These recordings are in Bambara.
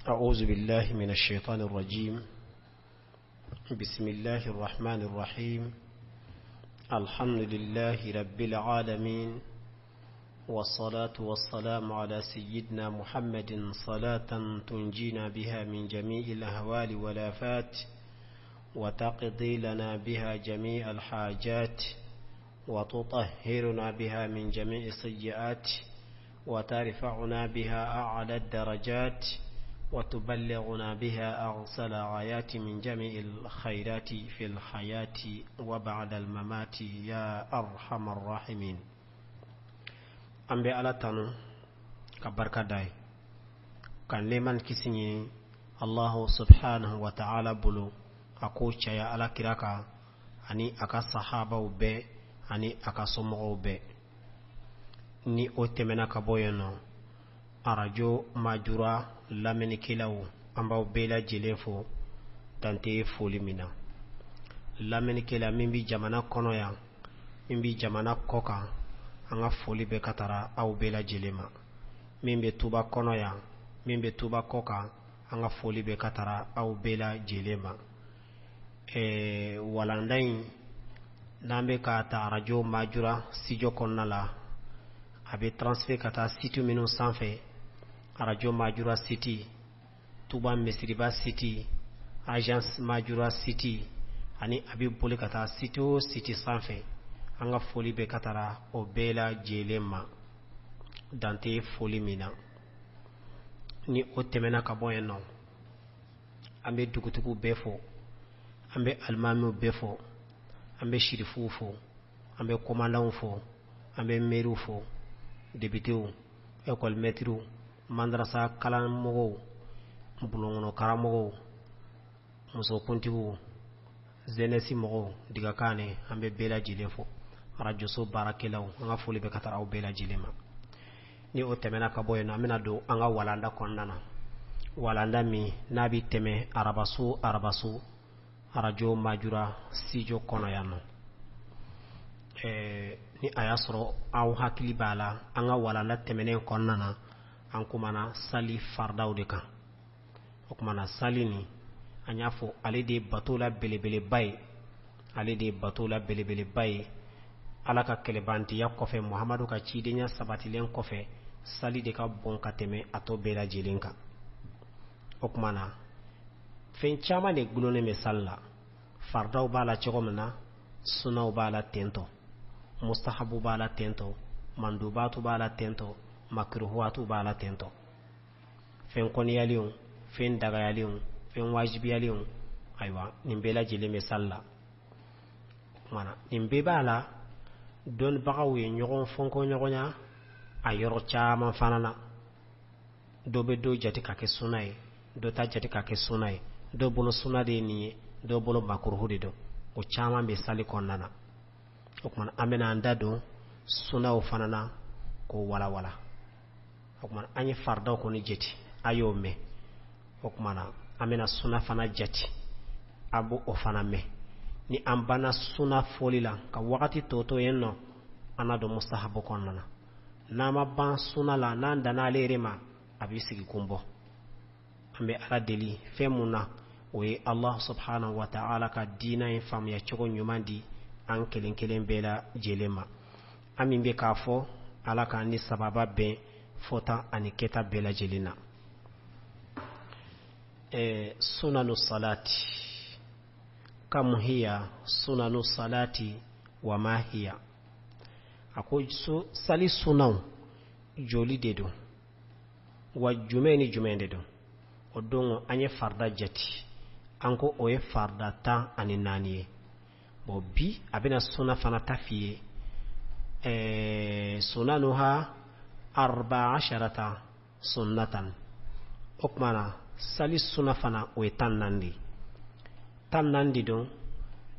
أعوذ بالله من الشيطان الرجيم بسم الله الرحمن الرحيم الحمد لله رب العالمين والصلاة والسلام على سيدنا محمد صلاة تنجينا بها من جميع الأهوال والآفات وتقضي لنا بها جميع الحاجات وتطهرنا بها من جميع السيئات وترفعنا بها أعلى الدرجات وتبلغنا بها أغسل الغايات من جميع الخيرات في الحياة وبعد الممات يا أرحم الراحمين. An bɛ Ala tanu ka barika da ye, ka nɛɛma ni kisi ɲini Allahu subhanahu wa ta'ala bolo, a k'o caya Ala kira kan ani a ka sahabaw bɛɛ ani a ka somɔgɔw bɛɛ. Ni o tɛmɛna ka bɔ yen nɔ, Arajo Majura lamɛnnikɛlaw, an b'aw bɛɛ lajɛlen fo dan tɛ foli min na. Lamɛnnikɛla min bɛ jamana kɔnɔ yan, min bɛ jamana kɔ kan, an ka foli bɛ ka taara aw bɛɛ lajɛlen ma. Min bɛ Tuba kɔnɔ yan, min bɛ Tuba kɔ kan, an ka foli bɛ ka taara aw bɛɛ lajɛlen ma. Walanda in n'an bɛ ka ta Arajo Majura studio kɔnɔna la, a bɛ transfert ka taa site minnu sanfɛ: Arajo Majura site, Tuba Misiriba site, Agence Majura site, ani a bɛ boli ka taa site o site sanfɛ, an ka foli bɛ ka taara o bɛɛ lajɛlen ma dan tɛ foli min na. Ni o tɛmɛna ka bɔ yen nɔ, an bɛ dugutigiw bɛɛ fo, an bɛ alimamiw bɛɛ fo, an bɛ sirifuw fo, an bɛ kɔmandanw fo, an bɛ meriw fo, depitew, ekɔlimɛtiriw, madarasa kalanmɔgɔw, bulonkɔnɔ karamɔgɔw, musokuntigiw, zenɛsi mɔgɔw, digakanɛ, an bɛ bɛɛ lajɛlen fo, arajoso baarakɛlaw, an ka foli bɛ ka taa aw bɛɛ lajɛlen ma. Ni o tɛmɛna ka bɔ yen nɔ, an bɛna don an ka walanda kɔnɔna na, walanda min n'a bɛ tɛmɛ arabaso arabaso Arajo Majura studio kɔnɔ yan nɔ. Ni a y'a sɔrɔ aw hakili b'a la, an ka walanda tɛmɛnen kɔnɔna na, an kumana sali faridaw de kan. O kumana sali nin, an y'a fɔ ale de ye bato la belebeleba ye, ale de ye bato la belebeleba ye. Ala ka kɛlɛbantiya kɔfɛ, Muhamadu ka cidenya sabatilen kɔfɛ, sali de ka bon ka tɛmɛ a tɔ bɛɛ lajɛlen kan. O tuma na fɛn caman de gulonnen bɛ sali la. Faridaw b'a la cogo min na, sunaw b'a la tentɔ, mustahabu b'a la tentɔ, mandubatu b'a la tentɔ, makruhuwatu b'a la tentɔ, fɛn kɔniyalenw, fɛn dagayalenw, fɛn wajibiyalenw, ayiwa, nin bɛɛ lajɛlen bɛ sali la. O tuma na nin bɛɛ b'a la, dɔnnibagaw ye ɲɔgɔn fɔnkɔɲɔgɔnya a yɔrɔ caman fana na. Dɔ bɛ dɔ jate ka kɛ suna ye, dɔ t'a jate ka kɛ suna ye, dɔ bolo suna de ye nin ye, dɔ bolo makuruhu de don. O caman bɛ sali kɔnɔna na. O tuma an bɛna an da don sunaw fana na k'o walawala. O tuma an ye faridaw kɔni jate, a y'o mɛn. O tuma na an bɛna suna fana jate, a b'o o fana mɛn. Ni an banna suna fɔli la ka wagati tɔ to yen nɔ, an na don mustahabu kɔnɔna na. N'an ma ban suna la, n'an danna ale yɛrɛ ma, a b'i sigi kun bɔ. An bɛ Ala deli fɛn mun na, o ye Allah subhanahu wa ta'ala ka diina in faamuya cogo ɲuman di an kelen kelen bɛɛ lajɛlen ma. An min bɛ k'a fɔ, Ala k'an ni sababa bɛn fɔta ani kɛta bɛɛ lajɛlen na. Sunanu salati, kam hiya sunanu salati wa ma hiya? A ko sali sunaw joli de don wa, jumɛn ni jumɛn de don? O don an ye farida jate, an ko o ye farida 14 ye. Bon, bi a bɛna suna fana ta f'i ye. Sunanuha arba asharata sunnatan. O tuma na sali suna fana, o ye 14 de ye, 14 de don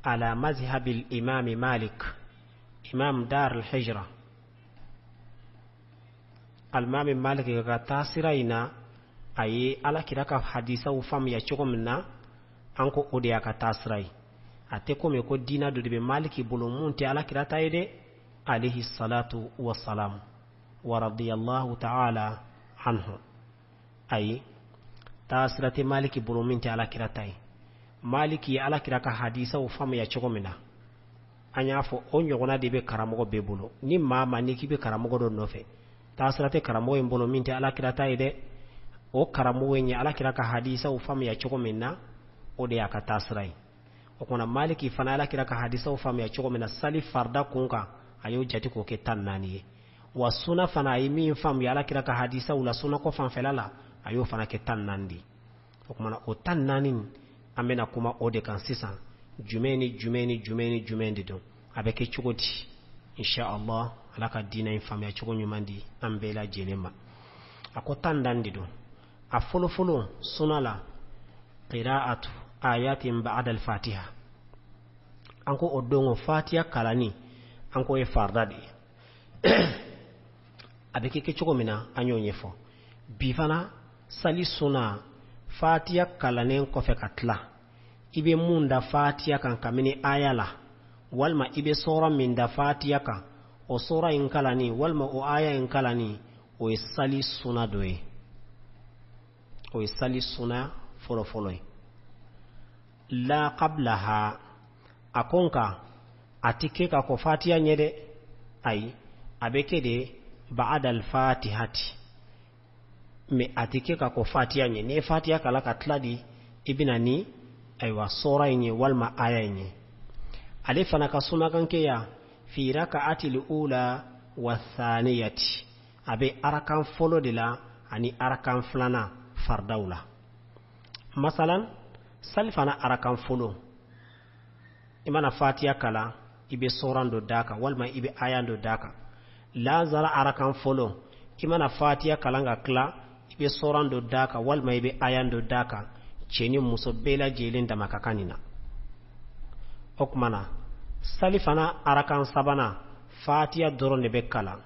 ala mazhabil imami Malik, imam dar al-hijra, Alimami Malik ka taasira in na. A ye Ala kira ka hadisaw faamuya cogo min na, an ko o de y'a ka taasira ye. A tɛ komi ko diina dɔ de bɛ Maliki bolo mun tɛ Ala kira ta ye dɛ, alayhi salatu wasalam wa radiyallahu ta'ala anhu. Ayi, Taasira tɛ Maliki bolo min tɛ alakira ta ye. Maliki ye alakira ka hadisaw faamuya cogo min na, an y'a fɔ o ɲɔgɔnna de bɛ karamɔgɔ bɛɛ bolo. Ni maa ma n'i k'i bɛ karamɔgɔ dɔ nɔfɛ, taasira tɛ karamɔgɔ in bolo min tɛ alakira ta ye dɛ. O karamɔgɔ in ye alakira ka hadisaw faamuya cogo min na, o de y'a ka taasira ye. O kumana Maliki fana alakira ka hadisaw faamuya cogo min na sali farida kun kan, a y'o jate k'o kɛ 14 ye. Wa suna fana, a ye min faamuya alakira ka hadisaw la sunako fanfɛla la, a y'o fana kɛ 14 de ye. O kumana o 14, an bɛna kuma o de kan sisan. Jumɛn ni jumɛn ni jumɛn ni jumɛn de don, a bɛ kɛ cogo di? Insha Allah, Ala ka diinɛ in faamuya cogo ɲuman di an bɛɛ lajɛlen ma. A ko 14 de don. A fɔlɔfɔlɔ suna la, qira'atu ayatin ba'da al-fatiha. An ko o don o fatiha kalanni, an ko ye farida de ye. A bɛ kɛ cogo min na, an y'o ɲɛfɔ. Bi fana sali suna, fatiya kalannen kɔfɛ ka tila, i bɛ mun da fatiya kan kabini aya la, walima i bɛ sɔrɔ min da fatiya kan, o sɔrɔ in kalanni walima o aya in kalanni, o ye sali suna dɔ ye. O ye sali suna fɔlɔfɔlɔ ye. La qablaha, a ko nka a ti kɛ ka kɔn fatiya ɲɛ dɛ. Ayi, a bɛ kɛ de ba'da al-fatihati, mais a ti kɛ ka kɔn fatiya ɲɛ. N'i ye fatiya kala ka tila di, i bɛna ni ayiwa sɔra in ye walima aya in ye. Ale fana ka sunakan ya fi raka'atil ula wa thaniyati, a bɛ arakan fɔlɔ de la ani arakan filanan faridaw la. Masalan, salifana arakan fɔlɔ, i mana fatiya kalan, i bɛ sɔran dɔ d'a kan walima i bɛ aya dɔ d'a kan. Lazara arakan fɔlɔ, i mana fatiya kalan ka tila, i bɛ sɔran dɔ d'a kan walima i bɛ aya dɔ d'a kan. Cɛ ni muso bɛɛ lajɛlen dama ka kan nin na. O tuma na salifana arakan sabanan, fatiya dɔrɔn de bɛ kalan,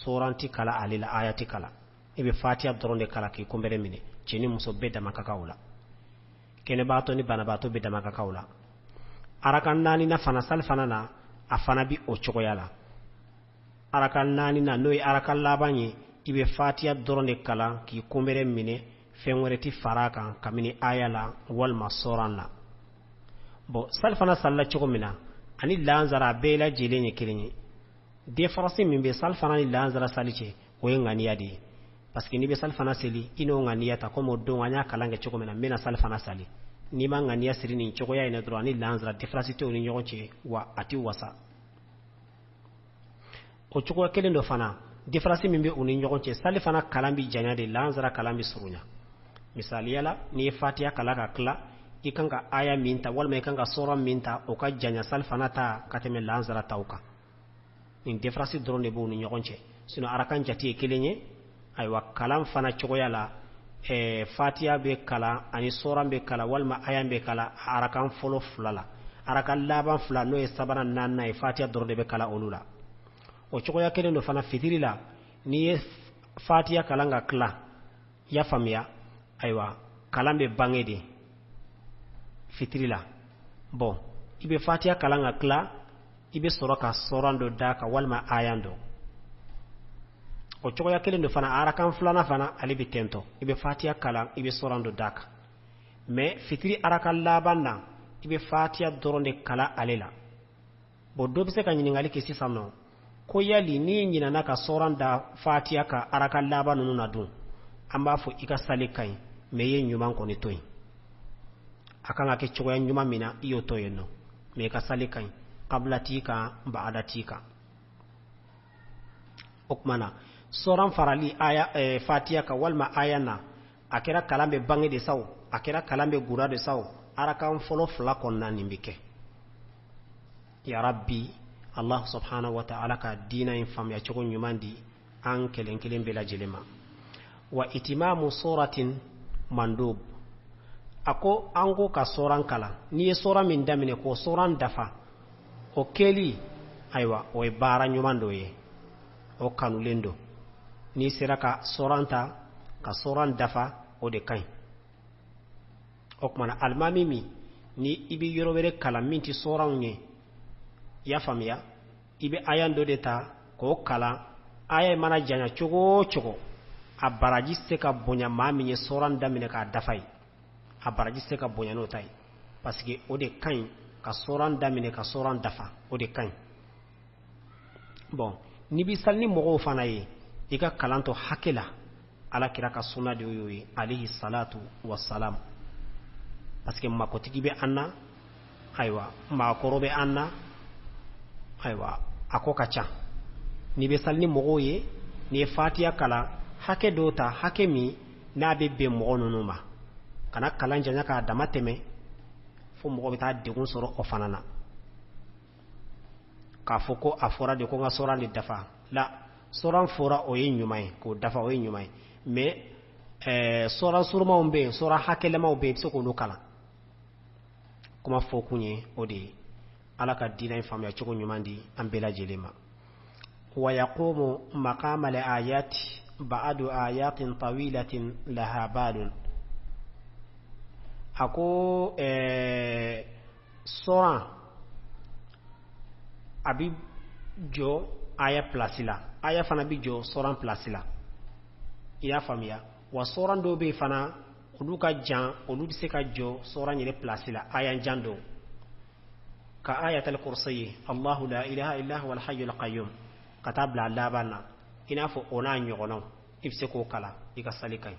sɔran ti kalan ale la, aya ti kalan. I bɛ fatiya dɔrɔn de kalan k'i kunbɛrɛ minɛ. Cɛ ni muso bɛɛ dama ka kan o la, kɛnɛbaatɔ ni banabaatɔ bɛɛ dama ka kan o la. Arakan naaninan fana, salifana na, a fana bi o cogoya la. Arakan naaninan, n'o ye arakan laban ye, i bɛ fatiya dɔrɔn de kalan k'i kunbɛrɛ minɛ, fɛn wɛrɛ ti fara a kan kabini aya la walima sɔran na. Bon, salifana salila cogo min na ani lansara, a bɛɛ lajɛlen ye kelen ye. Différence min bɛ salifana ni lansara sali cɛ, o ye ŋaniya de ye. Parce que n'i bɛ salifana seli, i n'o ŋaniya ta komi o don an y'a kalan kɛ cogo min na, n bɛna salifana sali. N'i ma ŋaniya siri nin cogoya in na dɔrɔn, ani lansara différence tɛ u ni ɲɔgɔn cɛ, wa a ti wasa. O cogoya kelen dɔ fana, différence min bɛ u ni ɲɔgɔn cɛ, salifana kalan bi janya de, lansara kalan bi surunya. Misaliya la, n'i ye fatiya kalan ka tila, i kan ka aya min ta walima i kan ka sɔrɔ min ta, o ka janya salifana ta ka tɛmɛ lansara taw kan. Nin différence dɔrɔn de b'u ni ɲɔgɔn cɛ, sinon arakan jate ye kelen ye. Ayiwa, kalan fana cogoya la, fatiya bɛ kalan ani sɔran bɛ kalan walima aya bɛ kalan arakan fɔlɔ fila la. Arakan laban fila, n'o ye sabanan naaninan ye, fatiya dɔrɔn de bɛ kalan olu la. O cogoya kelen don fana fitiri la. N'i ye fatiya kalan ka tila, i y'a faamuya, ayiwa, kalan bɛ bange de fitiri la. Bon, i bɛ fatiya kalan ka tila, i bɛ sɔrɔ ka sɔran dɔ d'a kan walima aya dɔ. O cogoya kelen don fana arakan filanan fana, ale bɛ tentɔ, i bɛ fatiya kalan, i bɛ sɔran dɔ d'a kan. Mais fitiri arakan laban na, i bɛ fatiya dɔrɔn de kalan ale la. Bon, dɔ bɛ se ka ɲininkali kɛ sisan nɔ ko yali n'i ɲinana ka sɔran da fatiya ka arakan laban ninnu na dun? An b'a fɔ i ka sali ka ɲi, mais i ye ɲuman kɔni to yen. A kan ka kɛ cogoya ɲuman min na, i y'o to yen nɔ, mais i ka sali ka ɲi. Kabila t'i kan, baada t'i kan. O tuma na sɔran farali aya fatiya kan walima aya na, a kɛra kalan bɛ bange de sa o, a kɛra kalan bɛ gura de sa o, arakan fɔlɔ fila kɔnɔna nin bɛ kɛ. Ya rabbi, Allah subhanahu wa ta'ala ka diina in faamuya cogo ɲuman di an kelen kelen bɛɛ lajɛlen ma. Wa itimamu suratin mandub. A ko an ko ka sɔran kalan, n'i ye sɔran min daminɛ k'o sɔran dafa, o kɛli, ayiwa, o ye baara ɲuman dɔ ye, o kanulen don. N'i sera ka sɔran ta ka sɔran dafa, o de ka ɲi. O kumana alimami min ni i bɛ yɔrɔ wɛrɛ kalan min tɛ sɔranw ye, i y'a faamuya, i bɛ aya dɔ de ta k'o kalan. Aya mana janya cogo o cogo, A baraji se ka bonya maa min ye sɔran daminɛ k'a dafa ye, a baraji se ka bonya n'o ta ye, parce que o de ka ɲi ka sɔran daminɛ ka sɔran dafa, o de ka ɲi. Bon, n'i bɛ sali ni mɔgɔw fana ye, i ka kalan to hakɛ la. Ala kira ka sunna de y'o ye, alayhi salatu wasalam, parce que makotigi bɛ an na, ayiwa, maakɔrɔ bɛ an na, ayiwa, a ko ka ca. N'i bɛ sali ni mɔgɔw ye, n'i ye fatiya kalan, hakɛ dɔw ta, hakɛ min n'a bɛ bɛn mɔgɔ ninnu ma, kana kalan janya k'a dama tɛmɛ fo mɔgɔ bɛ taa degun sɔrɔ o fana na, k'a fɔ ko a fɔra de ko n ka sɔran de dafa la. Sɔran fɔra, o ye ɲuman ye, k'o dafa, o ye ɲuman ye, mais sɔran surumanw bɛ yen, sɔran hakɛlɛmaw bɛ yen, i bɛ se k'olu kalan. Kuma fɔkun ye o de ye. Ala ka diinɛ in faamuya cogo ɲuman di an bɛɛ lajɛlen ma. Wa yaqumu maqama al-ayati ba'du ayatin tawilatin laha balun. A ko sɔran a bi jɔ aya pilasi la, aya fana bi jɔ sɔran pilasi la, i y'a faamuya wa? Sɔran dɔw bɛ yen fana, olu ka jan, olu bɛ se ka jɔ sɔran yɛrɛ pilasi la, aya jan dɔw ka ayatal kursi, Allahu la ilaha illa huwa al-hayyul qayyum, ka taa bila a laban na, i n'a fɔ o n'a ɲɔgɔnnaw, i bɛ se k'o kalan, i ka sali ka ɲi.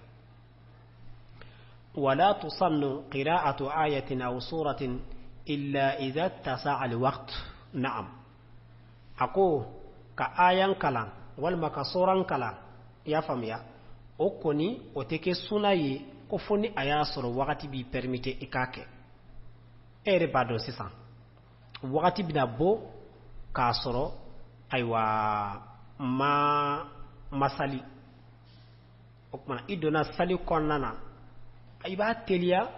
Wala tusannu qira'atu ayatin aw suratin illa idha ittasa'a alwaqt. Na'am, a ko ka ayan kalan walima ka soran kalan, i y'a faamuya, o kɔni o tɛ kɛ suna ye ko fo ni a y'a sɔrɔ wagati b'i permettre i k'a kɛ. E yɛrɛ b'a dɔn sisan wagati bɛna bɔ k'a sɔrɔ, ayiwa, ma masali. O tuma i donna sali kɔnɔna na, i b'a teliya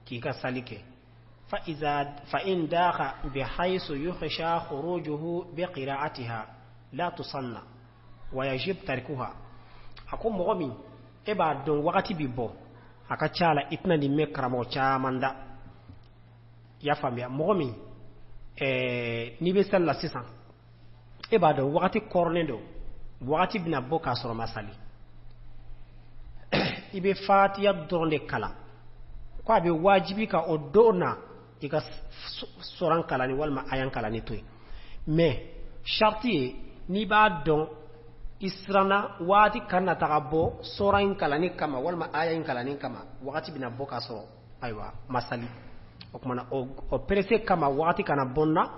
k'i ka sali kɛ. Fa iza fa in daqa bihaythu yukhsha khurujuhu bi qira'atiha la tusanna wa yajib tarkuha. A ko mɔgɔ min e b'a dɔn wagati bi bɔ, a ka ca la i tɛna nin mɛn karamɔgɔ caman da, i y'a faamuya? Mɔgɔ min n'i bɛ sali la sisan, e b'a dɔn wagati kɔrɔlen don, wagati bɛna bɔ k'a sɔrɔ ma sali, i bɛ fatiya dɔrɔn de kalan, ko a bɛ wajibi ka o don na i ka sɔran kalanni walima ayan kalanni to yen. Mais sariti ye, n'i b'a dɔn i siranna waati kana taga bɔ sɔran in kalanni kama walima aya in kalanni kama, wagati bɛna bɔ k'a sɔrɔ, ayiwa, masali, o kumana o pressé kama wagati kana bɔ n na,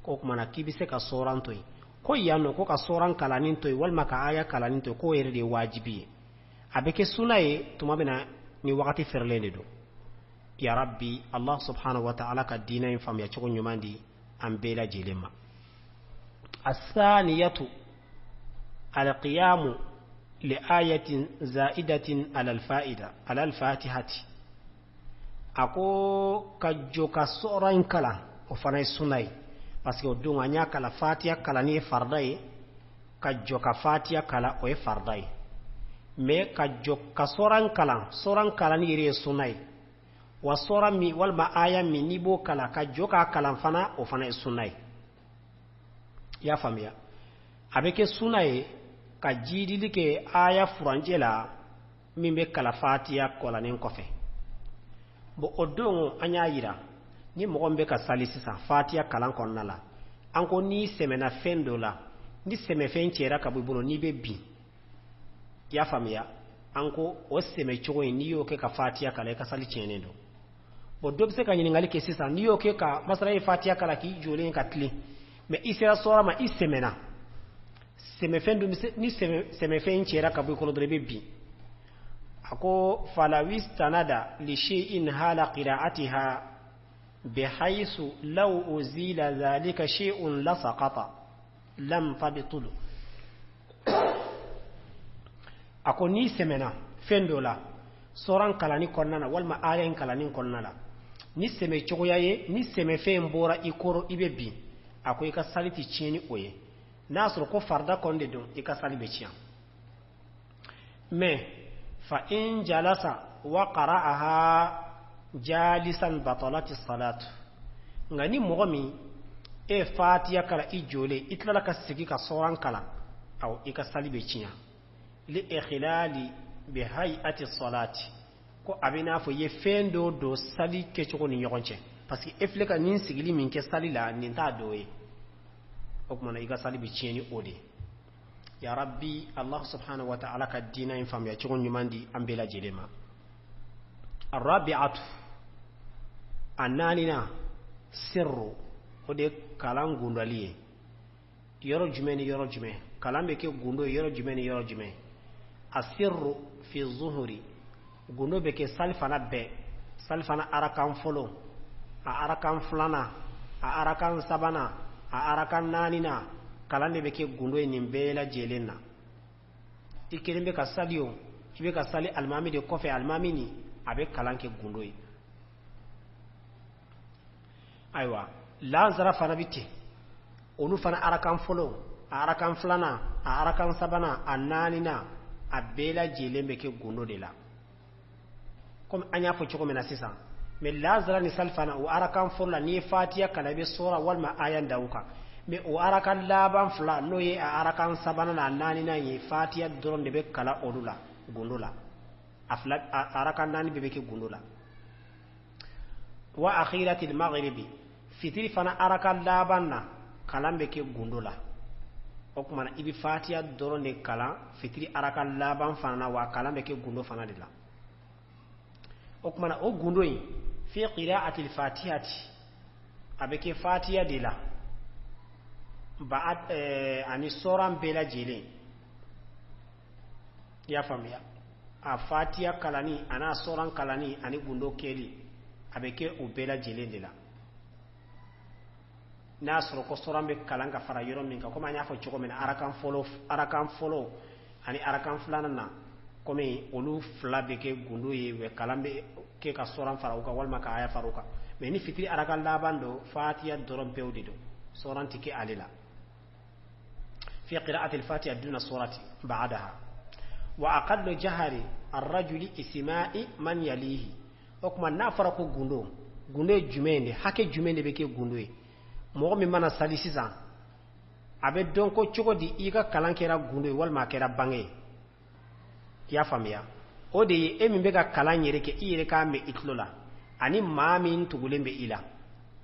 o kumana k'i bɛ se ka sɔran to yen. Ko yan nɔ, ko ka sɔran kalanni to yen walima ka aya kalanni to yen, k'o yɛrɛ de ye wajibi ye. A bɛ kɛ suna ye tuma min na ni wagati fɛrɛlen de don. Ya rabbi, Allah subhanahu wa ta'ala ka diinɛ in faamuya cogo ɲuman di an bɛɛ lajɛlen ma. Asaniyatu alqiyamu li ayatin za'idatin ala alfa'ida ala alfatihati. A ko ka jɔ ka sɔrɔ in kalan, o fana ye suna ye, parce que o don an y'a kalan, fatiya kalanni ye farida ye, ka jɔ ka fatiya kalan, o ye farida ye, mais ka jɔ ka sɔran kalan, sɔran kalanni yɛrɛ ye suna ye wa. Sɔra min walima aya min n'i b'o kalan, ka jɔ k'a kalan fana, o fana ye suna ye, i y'a faamuya? A bɛ kɛ suna ye ka jidili kɛ aya furancɛ la min bɛ kalan fatiya kɔlannen kɔfɛ. Bon, o don an y'a yira, ni mɔgɔ min bɛ ka sali sisan fatiya kalan kɔnɔna la, an ko n'i sɛmɛna fɛn dɔ la, ni sɛmɛfɛn cɛra ka bɔ i bolo, n'i bɛ bin, i y'a faamuya? An ko o sɛmɛ cogo in, n'i y'o kɛ ka fatiya kalan, i ka sali tiɲɛnen don. Bon, dɔ bɛ se ka ɲininkali kɛ sisan, n'i y'o kɛ ka masala ye fatiya kalan k'i jɔlen ka tilen, mais i sera sɔrɔ ma, i sɛmɛna sɛmɛfɛn dun, ni sɛmɛfɛn cɛra ka bɔ i kɔnɔ dɔrɔn, i bɛ bin. A ko falaw istanada li shay'in hala qira'atiha bihaythu law uzila dhalika shay'un la saqata lam tabtul. A ko n'i sɛmɛna fɛn dɔ la sɔran kalanni kɔnɔna na walima aya in kalanni kɔnɔna la, ni sɛmɛ cogoya ye, ni sɛmɛfɛn bɔra i kɔrɔ, i bɛ bin, a ko i ka sali tɛ tiɲɛ ni o ye. N'a sɔrɔ ko farida kɔni de don, i ka sali bɛ tiɲɛ. Mais fa in jalasa wa qara'aha jalisan batalati salatu. Nka ni mɔgɔ min e ye fatiya kalan i jɔlen, i tilala ka sigi ka sɔran kalan, awɔ, i ka sali bɛ tiɲɛ. Li ikhlali bi hay'ati salati, ko a bɛ n'a fɔ i ye fɛn dɔ don sali kɛcogo ni ɲɔgɔn cɛ, parce que e filɛ ka nin sigili min kɛ sali la, nin t'a dɔ ye. O tuma na i ka sali bɛ tiɲɛ ni o de ye. Ya rabbi, Allah subhanahu wa ta'ala ka diina in faamuya cogo ɲuman di an bɛɛ lajɛlen ma. Arabi'atu, a naaninan, sirru, o de ye kalan gundali ye. Yɔrɔ jumɛn ni yɔrɔ jumɛn kalan bɛ kɛ gundo ye? Yɔrɔ jumɛn ni yɔrɔ jumɛn? Asirru fi zuhuri, gundo bɛ kɛ salifana bɛɛ, salifana arakan fɔlɔ, a arakan filanan, a arakan sabanan, a arakan naaninan, kalan de bɛ kɛ gundo ye nin bɛɛ lajɛlen na. I kelen bɛ ka sali o, i bɛ ka sali alimami de kɔfɛ, alimami ni a bɛ kalan kɛ gundo ye. Ayiwa, lansara fana bɛ ten, olu fana arakan fɔlɔ, a arakan filanan, a arakan sabanan, a naaninan, a bɛɛ lajɛlen bɛ kɛ gundo de la, komi an y'a fɔ cogo min na sisan. Mɛ lansara ni salifana, o arakan fɔlɔ la, n'i ye fatiya kalan, i bɛ sura walima aya da o kan. Mɛ o arakan laban fila, n'o ye a arakan sabanan n'a naaninan ye, fatiya dɔrɔn de bɛ kalan olu la gundo la. A fila, a arakan naani bɛɛ bɛ kɛ gundo la. Wa akhiratil maghribi, fitiri fana arakan laban na, kalan bɛ kɛ gundo la. O tuma na i bɛ fatiya dɔrɔn de kalan fitiri arakan laban fana na, wa kalan bɛ kɛ gundo fana de la. O tuma na o gundo in, fi qira'atil fatihati, a bɛ kɛ fatiya de la ba ani sɔran bɛɛ lajɛlen. I y'a faamuya? A fatiya kalanni a n'a sɔran kalanni ani gundo kɛli, a bɛ kɛ o bɛɛ lajɛlen de la. N'a sɔrɔ ko sɔran bɛ kalan ka fara yɔrɔ min kan, komi an y'a fɔ cogo min na, arakan fɔlɔ ani arakan filanan na, komi olu fila bɛ kɛ gundo ye, wɛ kalan bɛ kɛ ka sɔran fara u kan walima ka aya fara u kan. Mɛ ni fitiri arakan laban don, fatiya dɔrɔn pewu de don, sɔran tɛ kɛ ale la. في قراءة الفاتحة دون السورة بعدها. وأقل جهر الرجل إسماع من يليه. O kuma n'a fɔra ko gundo, gundo ye jumɛn de? Hakɛ jumɛn de bɛ kɛ gundo ye? Mɔgɔ min mana sali sisan, a bɛ dɔn ko cogo di i ka kalan kɛra gundo ye walima a kɛra bange ye? I y'a faamuya? O de ye e min bɛ ka kalan yɛrɛ kɛ, i yɛrɛ k'a mɛn i tulo la, ani maa min tugulen bɛ i la,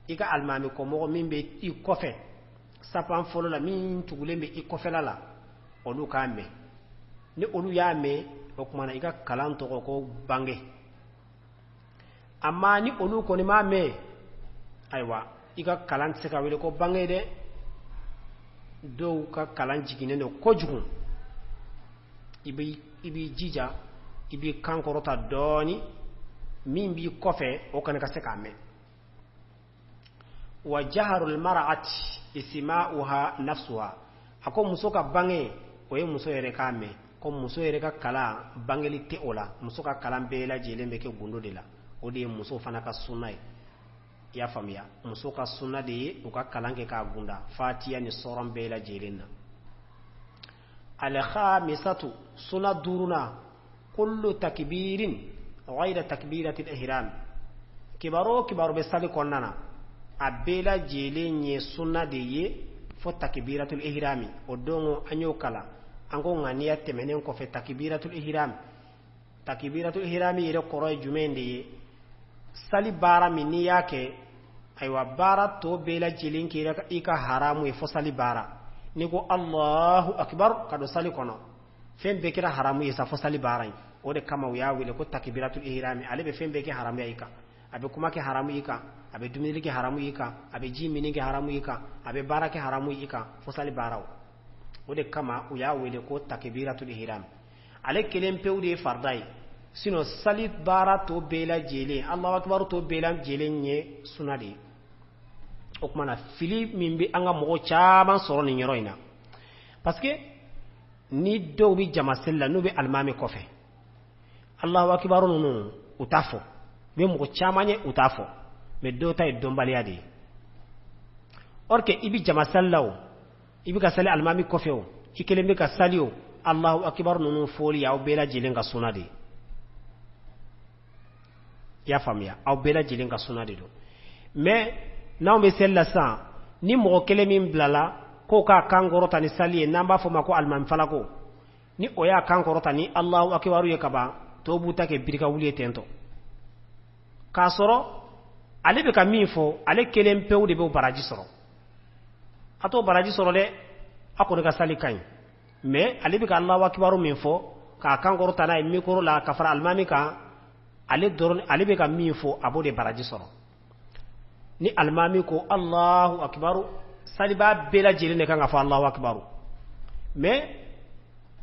i ka alimami kɔmɔgɔ min bɛ i kɔfɛ sapan fɔlɔ la, min tugulen bɛ i kɔfɛla la, olu k'a mɛn. Ni olu y'a mɛn, o tuma na i ka kalan tɔgɔ ko bange. Amma ni olu kɔni m'a mɛn, ayiwa, i ka kalan tɛ se ka wele ko bange dɛ. Dɔw ka kalan jiginnen don kojugu. I b'i jija, i b'i kan kɔrɔta dɔɔni, min b'i kɔfɛ, o kana ka se k'a mɛn. Wa jaharul mar'ati isma'uha nafsuha. A ko muso ka bange, o ye muso yɛrɛ k'a mɛn, ko muso yɛrɛ ka kalan, bangeli tɛ o la. Muso ka kalan bɛɛ lajɛlen bɛ kɛ gundo de la. O de ye muso fana ka sunna ye. I y'a faamuya? Muso ka sunna de ye u ka kalan kɛ k'a gunda fatiya ni sɔrɔn bɛɛ lajɛlen na. Alkhamisatu, sunna duurunan, kullu takbirin ghayra takbirati ihram. Kibaru o kibaru bɛ sali kɔnɔna na, a bɛɛ lajɛlen ye sunna de ye fo takbiratul ihrami. O don an y'o kalan, an ko ŋaniya tɛmɛnen kɔfɛ, takbiratul ihrami. Takbiratul ihrami yɛrɛ kɔrɔ ye jumɛn de ye? Sali baara min n'i y'a kɛ, ayiwa, baara tɔ bɛɛ lajɛlen kɛra i ka haramu ye fo sali baara. N'i ko Allahu akbar ka don sali kɔnɔ, fɛn bɛɛ kɛra haramu ye sa fo sali baara in. O de kama u y'a wele ko takbiratul ihrami. Ale bɛ fɛn bɛɛ kɛ haramu ye i kan. A bɛ kuma kɛ haramu i kan, a bɛ dumuni kɛ haramu i kan, a bɛ ji mini kɛ haramu i kan, a bɛ baara kɛ haramu i kan fo sali baaraw. O de kama u y'a wele ko takbiratul ihram. Ale kelen pewu de ye farida ye. Sinon sali baara tɔ bɛɛ lajɛlen, Allahu akbar tɔ bɛɛ lajɛlen ye suna de ye. O tuma na fili min bɛ an ka mɔgɔ caman sɔrɔ nin yɔrɔ in na, parce que ni dɔw bɛ jama seli la, n'u bɛ alimami kɔfɛ, Allahu akbar ninnu u t'a fɔ. U bɛ mɔgɔ caman ye, u t'a fɔ. Mais dɔw ta ye dɔnbaliya de ye. Or que i bɛ jama sali la o, i bɛ ka sali alimami kɔfɛ o, i kelen bɛ ka sali o, Allahu akbar ninnu fɔli, aw bɛɛ lajɛlen ka suna de ye. I y'a faamuya? Aw bɛɛ lajɛlen ka suna de don. Mais n'anw bɛ seli la sisan, ni mɔgɔ kelen min bilala k'o k'a kan kɔrɔta ni sali ye, n'an b'a fɔ o ma ko alimami falako. Ni o y'a kan kɔrɔta ni Allahu akibaru ye kaban, tɔw b'u ta kɛ birika wuli ye tentɔ, k'a sɔrɔ ale bɛ ka min fɔ, ale kelen pewu de b'o baraji sɔrɔ. A t'o baraji sɔrɔ dɛ, a kɔni ka sali ka ɲi, mais ale bɛ ka Allahu akibaru min fɔ k'a kan kɔrɔta n'a ye mikoro la ka fara alimami kan, ale dɔrɔn, ale bɛ ka min fɔ, a b'o de baraji sɔrɔ. Ni alimami ko Allahu akibaru, saliba bɛɛ lajɛlen de kan ka fɔ Allahu akibaru, mais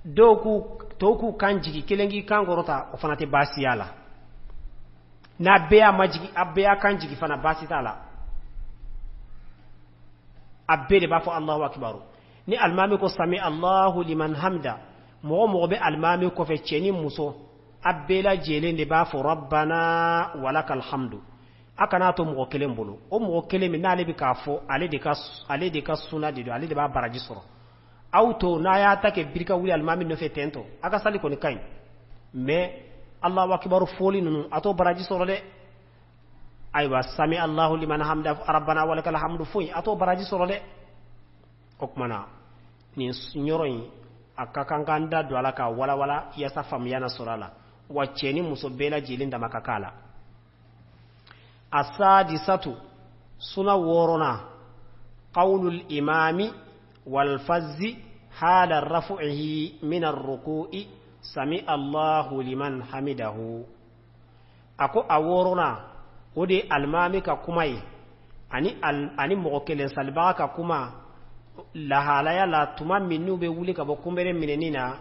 dɔw k'u tɔw k'u kan jigi, kelen k'i kan kɔrɔta, o fana tɛ baasi y'a la. N'a bɛɛ y'a majigi, a bɛɛ y'a kan jigi fana, baasi t'a la, a bɛɛ de b'a fɔ Allahu akibaru. Ni alimami ko sami Allahu liman hamida, mɔgɔ mɔgɔ bɛ alimami kɔfɛ, cɛ ni muso, a bɛɛ lajɛlen de b'a fɔ rabbana walakal hamdu. A kana to mɔgɔ kelen bolo, o mɔgɔ kelen min n'ale bɛ k'a fɔ, ale de ka suna de don, ale de b'a baraji sɔrɔ. Aw to n'a y'a ta kɛ birika wuli alimami nɔfɛ tentɔ, a ka sali kɔni ka ɲi, mais Allahu akibaru fɔli ninnu, a t'o baraji sɔrɔ dɛ. Ayiwa, sami Allahu liman hamida, rabbana walakal hamdu foyi, a t'o baraji sɔrɔ dɛ. O tuma na, nin yɔrɔ in, a ka kan k'an da don a la k'a walawala yaasa faamuya na sɔrɔ a la. Wa cɛ ni muso bɛɛ lajɛlen dama ka k'a la. Asadisatu, suna wɔɔrɔnan, qawlul imami walfazzi hala rafu'ihi min arruku'i sami Allahu liman hamidahu. A ko a wɔɔrɔnan, o de ye alimami ka kuma ye ani mɔgɔ kelen salibaga ka kuma lahalaya la, tuma min n'u bɛ wuli ka bɔ kunbere minɛni na,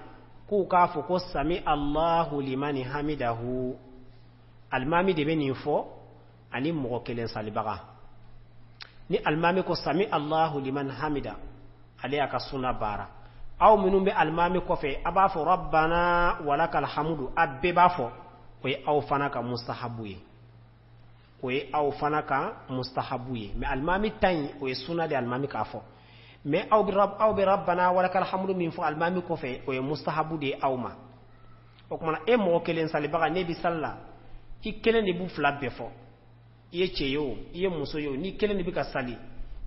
k'u k'a fɔ ko sami Allahu liman hamidahu. Alimami de bɛ nin fɔ ani mɔgɔ kelen salibaga. Ni alimami ko sami Allahu liman hamida, ale y'a ka suna baara. Aw minnu bɛ alimami kɔfɛ, a b'a fɔ rabbana walakal hamdu, a bɛɛ b'a fɔ. O ye aw fana ka mustahabu ye, o ye aw fana ka mustahabu ye. Mais alimami ta in, o ye suna de alimami k'a fɔ. Mais aw bɛ rabbana walakal hamdu min fɔ alimami kɔfɛ, o ye mustahabu de ye aw ma. O kumana, e mɔgɔ kelen salibaga, ne bɛ sali la, i kelen de b'u fila bɛɛ fɔ. I ye cɛ ye o, i ye muso ye o, n'i kelen de bɛ ka sali,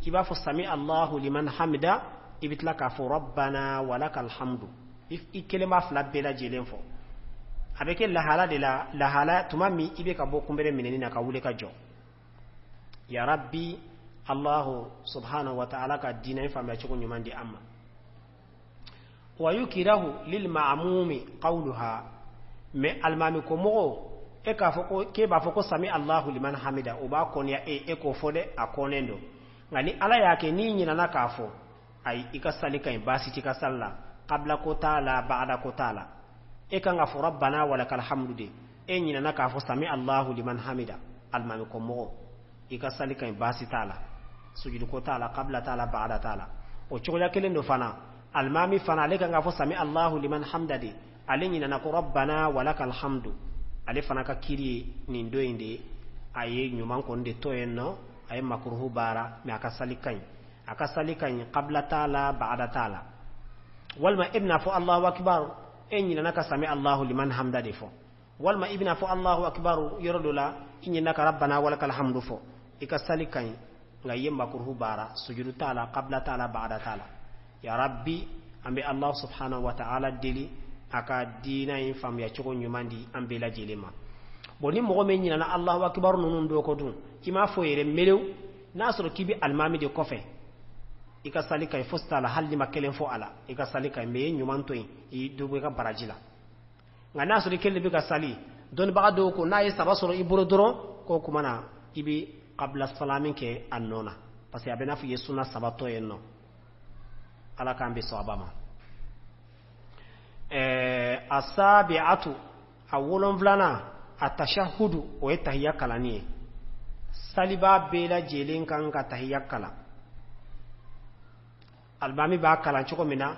i b'a fɔ sami Allahu liman hamida, i bɛ tila k'a fɔ rabbana walakal hamdu. I kelen b'a fila bɛɛ lajɛlen fɔ. A bɛ kɛ lahala de la, lahala tuma min i bɛ ka bɔ kunbere minɛni na ka wuli ka jɔ. Ya rabbi, Allahu subhanahu wa ta'ala ka diinɛ faamuya cogo ɲuman di an ma. Wa yukirahu lil ma'mumi qawluha. Mais alimami ko mɔgɔw, e k'a fɔ ko k'e b'a fɔ ko sami Allahu liman hamida, o b'a kɔniya e k'o fɔ dɛ, a kɔnnen don. Nka ni Ala y'a kɛ n'i ɲinana k'a fɔ, ayi, i ka sali ka ɲi, baasi t'i ka sali la, kabila ko t'a la, baada ko t'a la. E kan ka fɔ rabbana walakal hamdu de, e ɲinana k'a fɔ sami Allahu liman hamida, alimami ko mɔgɔ, i ka sali ka ɲi, baasi t'a la, sujudu ko t'a la, kabila t'a la, baada t'a la. O cogoya kelen don fana, alimami fana, ale kan k'a fɔ sami Allahu liman hamda de, ale ɲinana ko rabbana walakal hamdu, ale fana ka kiri ye nin don in de ye. A ye ɲuman kɔni de to yen nɔ, a ye makuruhu baara, mais a ka sali ka ɲi, a ka sali ka ɲi, kabila t'a la, baada t'a la. Walima e bɛna fɔ Allahu akibar, e ɲinana ka sami Allahu liman hamda de fɔ, walima i bɛna fɔ Allahu akibar yɔrɔ dɔ la, i ɲinana ka rabbana walakal hamdu fɔ, i ka sali ka ɲi, nka i ye makuruhu baara, sujudu t'a la, kabila t'a la, baada t'a la. Ya rabbi, an bɛ Allah subhanahu wa ta'ala deli a ka diina in faamuya cogo ɲuman di an bɛɛ lajɛlen ma. Bon, ni mɔgɔ min ɲinana Allahu akibar ninnu dɔ kɔ dun, i m'a fɔ yɛrɛ melew, n'a sɔrɔ k'i bɛ alimami de kɔfɛ, i ka sali ka ɲi, fosi t'a la. Hali n'i ma kelen fɔ a la, i ka sali ka ɲi, mais i ye ɲuman to yen, i dɔ bɔ i ka baraji la. Nka n'a sɔrɔ i kelen de bɛ ka sali, dɔnnibaga dɔw ko n'a ye saba sɔrɔ i bolo dɔrɔn, k'o kuma na i bɛ kabila salami kɛ a nɔ na, parce que a bɛ n'a fɔ i ye suna saba tɔ yen nɔ. Ala k'an bɛ sɔn ma. Asabi'atu, a wolonfilanan, a tashahudu, o ye tahiya kalanni ye. Saliba bɛɛ lajɛlen kan ka tahiya kalan. Alimami b'a kalan cogo min na,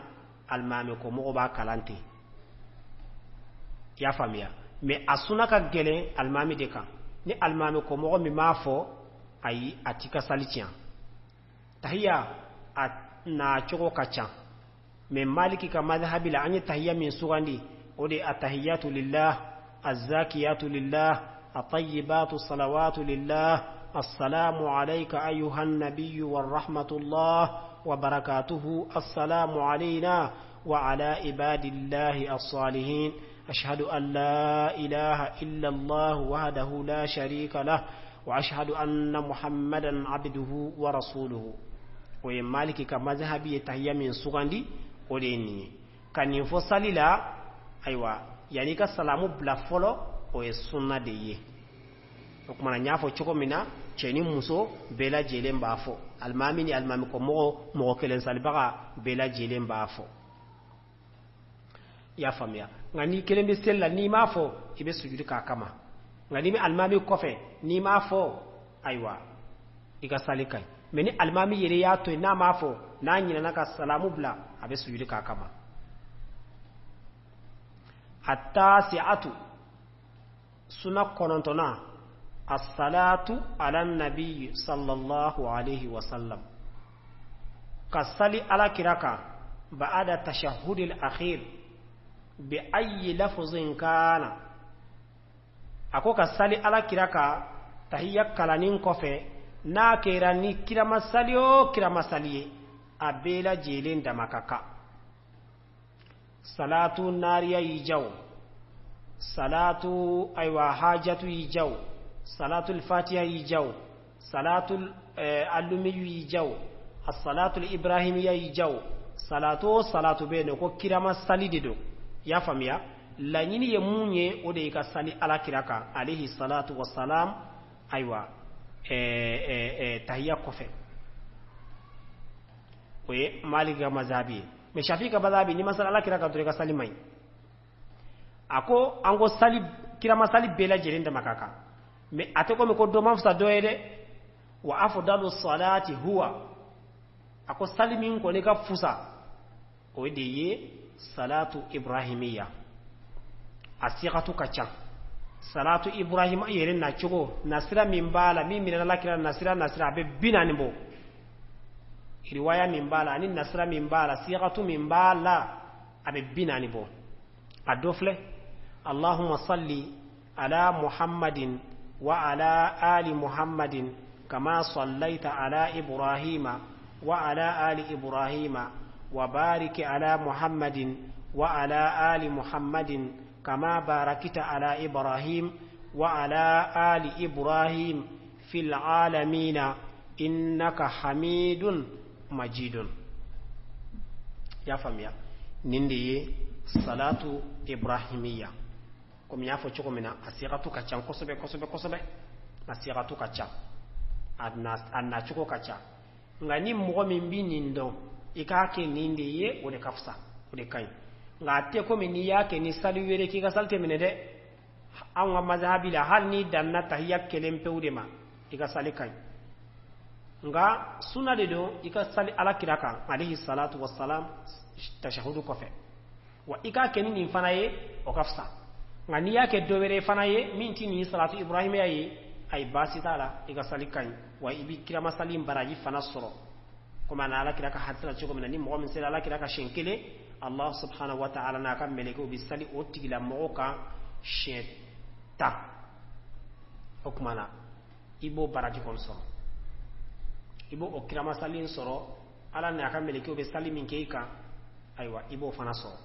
alimami ko mɔgɔ b'a kalan ten, i y'a faamuya? Mais a suna ka gɛlɛn alimami de kan. Ni alimami ko mɔgɔ min m'a fɔ, ayi, a t'i ka sali tiɲɛ. Tahiya a na cogo ka ca, mais Maliki ka madhabi la, an ye tahiya min sugandi, o de atahiyatu lillah, azzakiyatu lillah, atayibatu salawatu lillah, assalamu alayka ayuha nabiyyu wa rahmatullah wa barakatuhu, assalamu alayna. wa ala ibadillahi as-salihin ashhadu an la ilaha illa Allah wahdahu la sharika lah wa ashhadu anna muhammadan abduhu wa rasuluhu. O ye Maliki ka mazhabi ye tahiya min sugandi, o de ye nin ye. Ka nin fɔ sali la, ayiwa, yanni i ka salamu bila fɔlɔ, o ye sunna de ye. O tuma na, n y'a fɔ cogo min na, cɛ ni muso bɛɛ lajɛlen b'a fɔ, alimami ni alimami kɔmɔgɔ, mɔgɔ kelen salibaga bɛɛ lajɛlen b'a fɔ. I y'a faamuya? Nka n'i kelen bɛ seli la, n'i m'a fɔ, i bɛ sujudi k'a kama. Nka n'i bɛ alimami kɔfɛ, n'i m'a fɔ, ayiwa, i ka sali ka ɲi. Mɛ ni alimami yɛrɛ y'a to yen, n'a m'a fɔ, n'a ɲinɛna ka salamu bila, a bɛ sujudi k'a kama. Attasi'atu, suna kɔnɔntɔnna, assalatu ala nabi sallallahu alaihi wasallam, ka sali ala kira kan, ba'ada tashahhudil akhir bi ayyi lafzin kana. A ko ka sali ala kira kan tahiya kalanin kɔfɛ, n'a kɛra ni kiramasali o kiramasali ye, a bɛɛ lajɛlen dama ka kan. Salatu nariya y'i jaw, salatu, ayiwa, hajatu y'i jaw, salatul fatiha y'i jaw, salatul alumiyu y'i jaw, asalatul ibrahimiya y'i jaw, salatu o salatu bɛ yen nɔ ko kirama sali de don. I y'a faamuya? Laɲini ye mun ye? O de y'i ka sali ala kira kan alayhi salatu wasalam, ayiwa, tahiya kɔfɛ. O ye Maliki ka mazabi ye. Mɛ Shafi ka mazabi, n'i ma sali ala kira kan dɔrɔn, i ka sali man ɲi. A ko an ko sali kirama sali bɛɛ lajɛlen dama ka kan, mɛ a tɛ komi ko dɔ man fisa dɔ ye dɛ. Wa afdalu salati huwa, a ko sali min kɔni ka fusa, o de ye salatu ibrahimiya. A sigatu ka ca. Salatu ibrahima yɛrɛ nacogo, nasira min b'a la, min minɛna la kira, nasira a bɛ 40 bɔ. Riwaya min b'a la ani nasira min b'a la, sigatu min b'a la, a bɛ 40 bɔ. A dɔ filɛ: allahumma salli ala muhammadin wa ala ali muhammadin kama sallaita ala ibrahima wa ala ali ibrahima wa barik ala muhammadin wa ala ali muhammadin kama barakta ala ibrahim wa ala ali ibrahim fil alamina innaka hamidun majidun. Y'a faamuya? Nin de ye salatu ibrahimiya. Komi n y'a fɔ cogo min na, a sigatu ka ca kosɛbɛ kosɛbɛ kosɛbɛ, a sigatu ka ca, a nacogo ka ca. Nka ni mɔgɔ min bi nin dɔn, i k'a kɛ nin de ye, o de ka fisa, o de ka ɲi. Nka a tɛ komi n'i y'a kɛ ni sali wɛrɛ k'i ka sali tɛ minɛ dɛ. Anw ka mazahabi la, hali n'i danna tahiya kelen pewu de ma, i ka sali ka ɲi. Nka suna de don i ka sali ala kira kan alayhi salatu wasalam tashahudu kɔfɛ. Wa i k'a kɛ ni nin fana ye, o ka fisa. Nka n'i y'a kɛ dɔ wɛrɛ fana ye min ti nin salatu ibrahimiya ye, ayi, baasi t'a la, i ka sali ka ɲi. Wa i bi kiramasali baraji fana sɔrɔ, komi a na ala kira ka hadisa la cogo min na, ni mɔgɔ min sera ala kira ka siɲɛ kelen, Allah subhanahu wa ta'ala n'a ka mɛlɛkɛw bi sali o tigilamɔgɔ kan siɲɛ 10. O tuma na, i b'o baraji kɔni sɔrɔ, i b'o o kiramasali sɔrɔ. Ala n'a ka mɛlɛkɛw bɛ sali min kɛ i kan, ayiwa, i b'o fana sɔrɔ.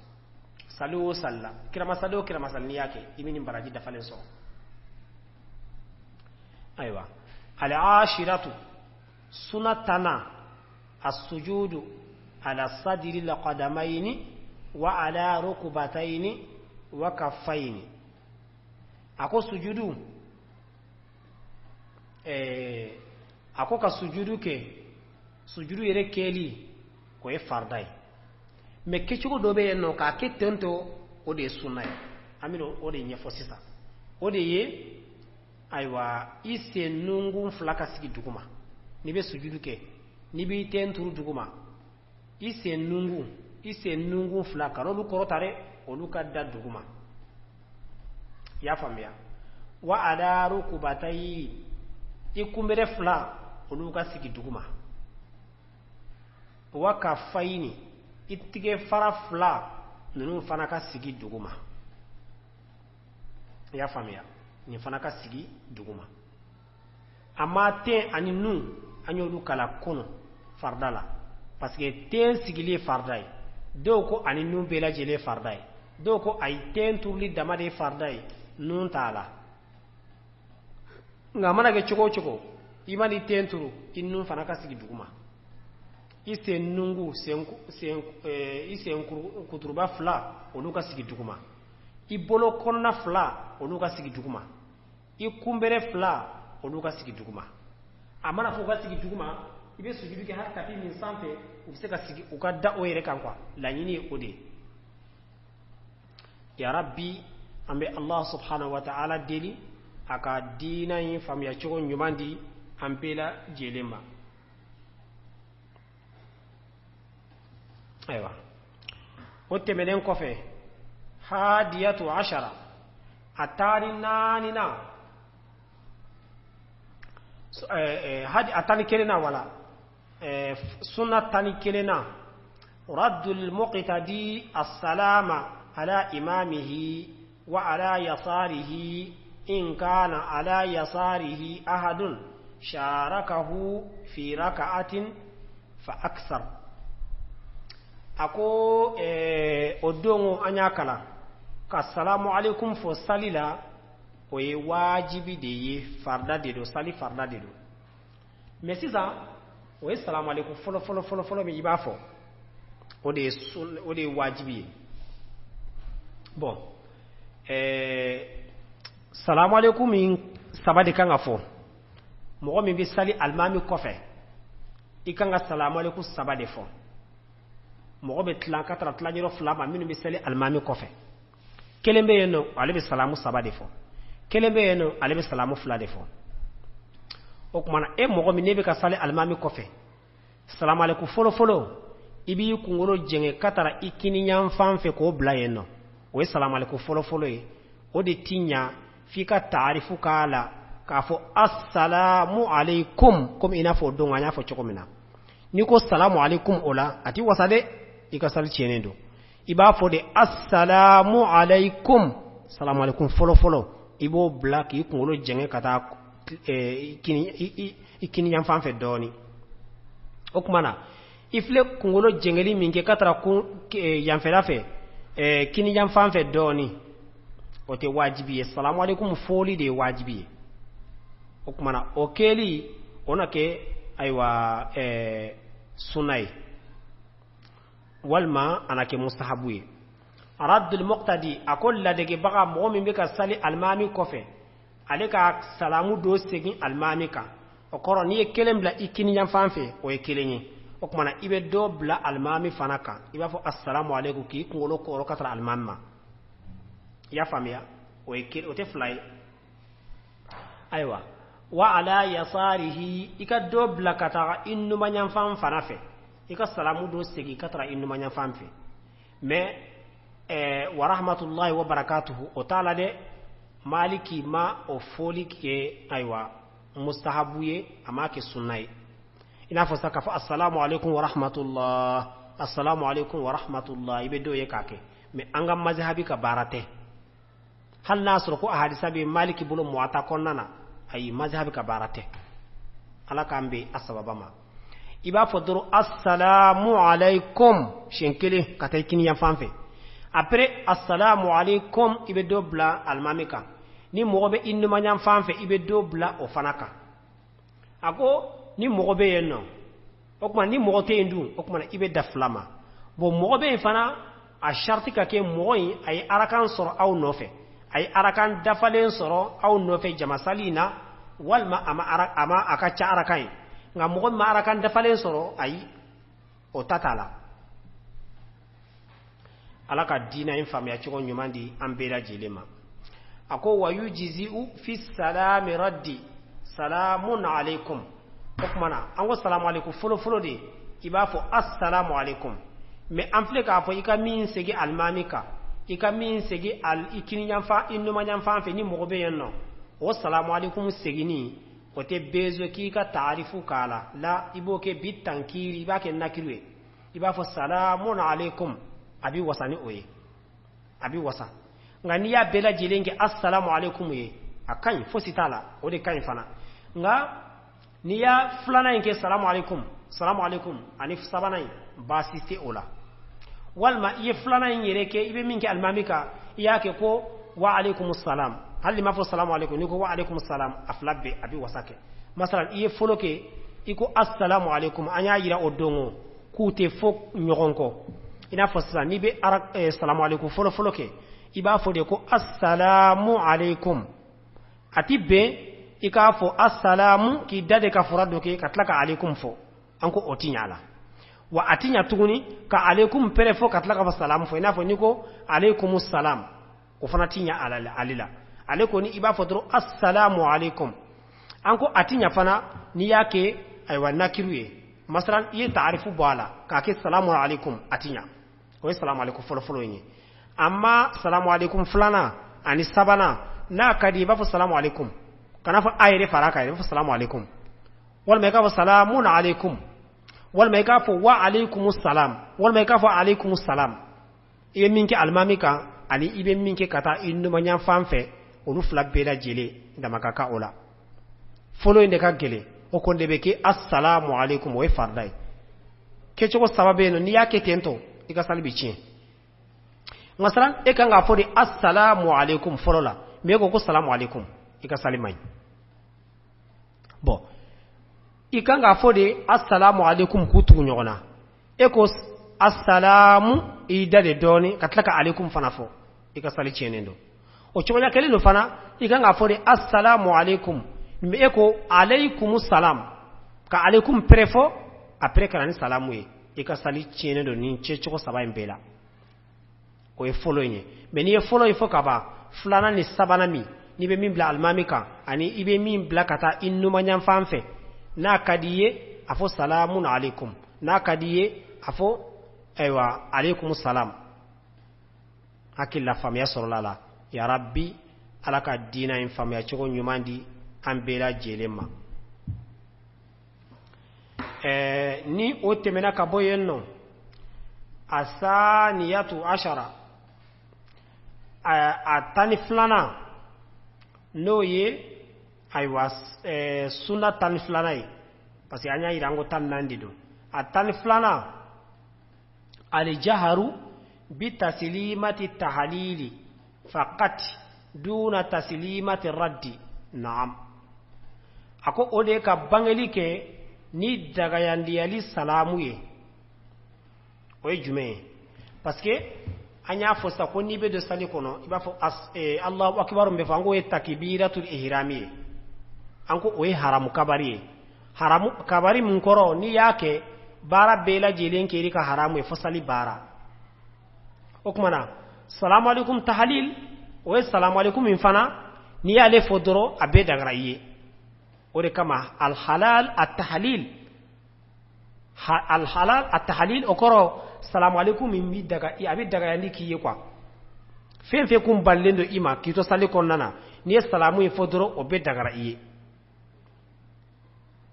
Sali o sali la, kiramasali o kiramasali, n'i y'a kɛ, i bɛ nin baraji dafalen sɔrɔ. Ayiwa, al-ashiratu, suna 10nan, as-sujudu ala sadri al-qadamayni wa ala rukbatayni wa kaffayni. A ko sujudu, a ko ka sujudu kɛ, sujudu yɛrɛ kɛli, o ye farida ye. Mɛ kɛcogo dɔ bɛ yen nɔ k'a kɛ ten tɔ, o de ye sunna ye. An bɛna o de ɲɛfɔ sisan. O de ye, ayiwa, i sen nunkun fila ka sigi duguma. N'i bɛ sujudu kɛ, n'i b'i ten turu duguma, i sen nunkun fila, ka n'olu kɔrɔta dɛ, olu ka da duguma. I y'a faamuya? Wa ala rukubatayi, i kunbɛrɛ fila, olu ka sigi duguma. Wa kaffayni, i tigɛ fara fila ninnu fana ka sigi duguma. I y'a faamuya? Nin fana ka sigi duguma. A ma ten ani nun, an y'olu kala kɔnɔ farida la, parce que ten sigili ye farida ye. Dɔw ko ani nun bɛɛ lajɛlen farida ye, dɔw ko ayi, ten turuli dama de ye farida ye, nun t'a la. Nka a mana kɛ cogo o cogo, i man'i ten turu, i nun fana ka sigi duguma, i sen nungu sen sen i sen kuturuba fila, olu ka sigi duguma, i bolo kɔnɔna fila, olu ka sigi duguma, i kunbere fila, olu ka sigi duguma. A mana fɔ u ka sigi duguma, i bɛ sujudu kɛ hali tapi min sanfɛ, u bɛ se ka sigi u ka da o yɛrɛ kan quoi. Laɲini ye o de ye. Ya rabbi, an bɛ Allah subhanahu wa ta'ala deli a ka diina in faamuya cogo ɲuman di an bɛɛ lajɛlen ma. Ayiwa, o tɛmɛnen kɔfɛ, hadiyatu ashara, a taari naaninan, hadi a 11nan, wala sunna 11nan, raddul muqtadi assalama ala imamihi wa ala yasarihi in kana ala yasarihi ahadun sharakahu fi raka'atin fa aksar. A ko o don an y'a kalan ka salamu alaikum fɔ sali la, o ye wajibi de ye, farida de don, sali farida de don. Mais sisan, o ye salamu alaikum fɔlɔ fɔlɔ fɔlɔ fɔlɔ min i b'a fɔ, o de ye wajibi ye. Bon, salamu alaikum min saba de kan ka fɔ. Mɔgɔ min bɛ sali alimami kɔfɛ, i kan ka salamu alaikum saba de fɔ. Mɔgɔ bɛ tilan ka taara tilan yɔrɔ fila ma. Minnu bɛ sali alimami kɔfɛ, kelen bɛ yen nɔ, ale bɛ salamu saba de fɔ, kelen bɛ yen nɔ, ale bɛ salamu fila de fɔ. O tuma na, e mɔgɔ min ne bɛ ka sali alimami kɔfɛ, salamu alaikum fɔlɔ fɔlɔ, i b'i kunkolo jɛngɛ ka taara i kini yanfan fɛ k'o bila yen nɔ. O ye salamu alaikum fɔlɔ fɔlɔ ye. O de ti ɲa f'i ka taarifu k'a la k'a fɔ assalamu alaikum, komi i n'a fɔ o don an y'a fɔ cogo min na. N'i ko salamu alaikum o la, a ti wasa dɛ, i ka sali tiɲɛnen don. I b'a fɔ de assalamu alaikum. Salamu alaikum fɔlɔ fɔlɔ, i b'o bila k'i kunkolo jɛngɛ ka taa i kini yanfan fɛ dɔɔni. O tuma na, i filɛ kunkolo jɛngɛli min kɛ ka taara yanfɛla fɛ, kini yanfan fɛ dɔɔni, o tɛ wajibi ye. Salamu alaikum fɔli de ye wajibi ye. O tuma na, o kɛli, o na kɛ ayiwa sunna ye, walima a na kɛ mustahabu ye. Raddul muqtadi, a ko ladegebaga, mɔgɔ min bɛ ka sali alimami kɔfɛ, ale ka salamu dɔ segin alimami kan. O kɔrɔ, n'i ye kelen bila i kini yanfan fɛ, o ye kelen ye. O tuma na, i bɛ dɔ bila alimami fana kan, i b'a fɔ assalamu alaikum k'i kunkolo kɔrɔ ka taara alimami ma. I y'a faamuya? O ye o tɛ fila ye. Ayiwa, wa ala yasarihi, i ka dɔ bila ka taga i numanyanfan fana fɛ, i ka salamu dɔ segin ka taga i numanyanfan fɛ. Mais wa rahmatullahi wa barakatuhu, o t'a la dɛ. Maliki ma o fɔli kɛ ayiwa mustahabu ye, a m'a kɛ sunna ye. I n'a fɔ sa k'a fɔ assalamu alaikum wa rahmatullah, assalamu alaikum wa rahmatullah, i bɛ dɔw ye k'a kɛ, mais an ka mazhabi ka baara tɛ. Hali n'a sɔrɔ ko a hadisa bɛ Maliki bolo Muwata kɔnɔna na, ayi, mazhabi ka baara tɛ. Ala k'an bɛn a sababa ma. I b'a fɔ dɔrɔn assalamu alaikum siɲɛ kelen ka taa i kini yanfan fɛ. Après assalamu alaikum, i bɛ dɔ bila alimami kan. Ni mɔgɔ bɛ i numanyanfan fɛ, i bɛ dɔ bila o fana kan. A ko ni mɔgɔ bɛ yen nɔ, o tuma ni mɔgɔ tɛ yen dun, o tuma i bɛ da fila ma. Bon, mɔgɔ bɛ yen fana, a sariti ka kɛ mɔgɔ in a ye arakan sɔrɔ aw nɔfɛ, a ye arakan dafalen sɔrɔ aw nɔfɛ jamasali in na, walima a ma a ma a ka ca arakan ye. Nka mɔgɔ min ma arakan dafalen sɔrɔ, ayi, o ta t'a la. Ala ka diinɛ in faamuya cogo ɲuman di an bɛɛ lajɛlen ma. A ko wa yujzi'u fi salami raddi salamun alaikum. O tuma na, an ko salamu alaikum fɔlɔ fɔlɔ de, i b'a fɔ assalamu alaikum. Mais an filɛ k'a fɔ i ka min segin alimami kan, i ka min segin i kini yanfan, i numanyanfan fɛ, ni mɔgɔ bɛ yen nɔ, o salamu alaikum seginni, o tɛ besoin k'i ka taarifu k'a la. La, i b'o kɛ bi tankiri, i b'a kɛ nakiru ye, i b'a fɔ salamun alaikum, a bɛ wasa ni o ye, a bɛ wasa. Nka n'i y'a bɛɛ lajɛlen kɛ assalamu alaikum ye, a ka ɲi, fosi t'a la, o de ka ɲi fana. Nka n'i y'a filanan in kɛ salamu alaikum, salamu alaikum ani sabanan in, baasi tɛ o la. Walima i ye filanan in yɛrɛ kɛ, i bɛ min kɛ alimami kan, i y'a kɛ ko wa aleykum salam, hali n'i m'a fɔ salamu aleykum, n'i ko wa aleykum salam, a fila bɛɛ a bɛ wasa kɛ. Masalan, i ye fɔlɔ kɛ, i ko assalamu aleykum, an y'a yira o don o k'u tɛ fɔ ɲɔgɔn kɔ. I n'a fɔ sisan n'i bɛ salamu aleykum fɔlɔ fɔlɔ kɛ, i b'a fɔ de ko assalamu aleykum. A ti bɛn i k'a fɔ assalamu k'i da de ka fura dɔ kɛ ka tila ka aleykum fɔ, an ko o ti ɲa a la. Wa a ti ɲa tuguni ka aleykum pɛrɛ fɔ ka tila ka fɔ salamu fɔ, i n'a fɔ n'i ko aleykum salam, o fana ti ɲa ale la. Ale ko ni i b'a fɔ dɔrɔn assalamu aleykum. An ko a ti ɲa fana n'i y'a kɛ ayiwa nakiru ye, masalan i ye taarifu bɔ a la k'a kɛ salamu aleykum, a ti ɲa. O ye salamu aleykum fɔlɔfɔlɔ in ye. Amma salamu aleykum filanan ani sabanan, n'a ka di i b'a fɔ salamu aleykum, kana fɔ a yɛrɛ fara kan, i b'a fɔ salamu aleykum, walima i k'a fɔ salamun aleykum, walima i k'a fɔ wa aleykum salam, walima i k'a fɔ aleykum salam. I bɛ min kɛ alimami kan ani i bɛ min kɛ ka taa i numanyan fan fɛ, olu fila bɛɛ lajɛlen dama ka kan o la. Fɔlɔ in de ka gɛlɛn, o kɔni de bɛ kɛ assalamu aleykum, o ye farida ye. Kɛcogo saba bɛ yen nɔ, n'i y'a kɛ ten tɔ, i ka sali bɛ tiɲɛ. Masalan, e kan k'a fɔ de assalamu aleykum fɔlɔ la, mais e ko ko salamu aleykum, i ka sali man ɲi. Bon, i kan k'a fɔ de assalamu aleykum k'u tugu ɲɔgɔn na, e ko assalamu, i da de dɔɔni ka tila ka aleykum fana fɔ, i ka sali tiɲɛnen don. O cogoya kelen don fana, i kan k'a fɔ de assalamu aleykum, mais e ko aleykum salam, ka aleykum pɛrɛ fɔ, après ka na ni salamu ye, i ka sali tiɲɛnen don nin cɛcogo saba in bɛɛ la. O ye fɔlɔ in ye. Mais n'i ye fɔlɔ in fɔ ka ban, filanan ni sabanan min n'i bɛ min bila alimami kan ani i bɛ min bila ka taa i numanyan fan fɛ, n'a ka di i ye a fɔ salamun aleykum, n'a ka di i ye a fɔ ayiwa aleykum salam. Hakili la faamuya sɔrɔla la. Ya rabbi, ala ka diina in faamuya cogo ɲuman di an bɛɛ lajɛlen ma. Ni o tɛmɛna ka bɔ yen nɔ, asaniyatu ashara, a 12nan, n'o ye ayiwa sunna 12nan ye, parce que an y'a yira an ko 14 de don. A 12nan, alijaharu bi taslimati tahalili faqat duna taslimati raddi. Naam, a ko o de ka bangeli kɛ ni dagayandiyali salamu ye. O ye jumɛn ye? Parce que an y'a fɔ sisan ko n'i bɛ don sali kɔnɔ, i b'a fɔ Allahu akbar min bɛ fɔ, an k'o ye takibiratul ihrami ye, an ko o ye haramu kabari ye. Haramu kabari mun kɔrɔ, n'i y'a kɛ, baara bɛɛ lajɛlen kɛr'i ka haramu ye fo sali baara. O tuma na salamu alaikum tahalil, o ye salamu alaikum min fana n'i y'ale fɔ dɔrɔn, a bɛɛ dagara i ye. O de kama alhalal atahalil, alhalal atahalil, o kɔrɔ salamu alaikum min bɛ daga, a bɛ dagayali k'i ye quoi. Fɛn fɛn kun balilen don i ma k'i to sali kɔnɔna na, n'i ye salamu in fɔ dɔrɔn, o bɛɛ dagara i ye.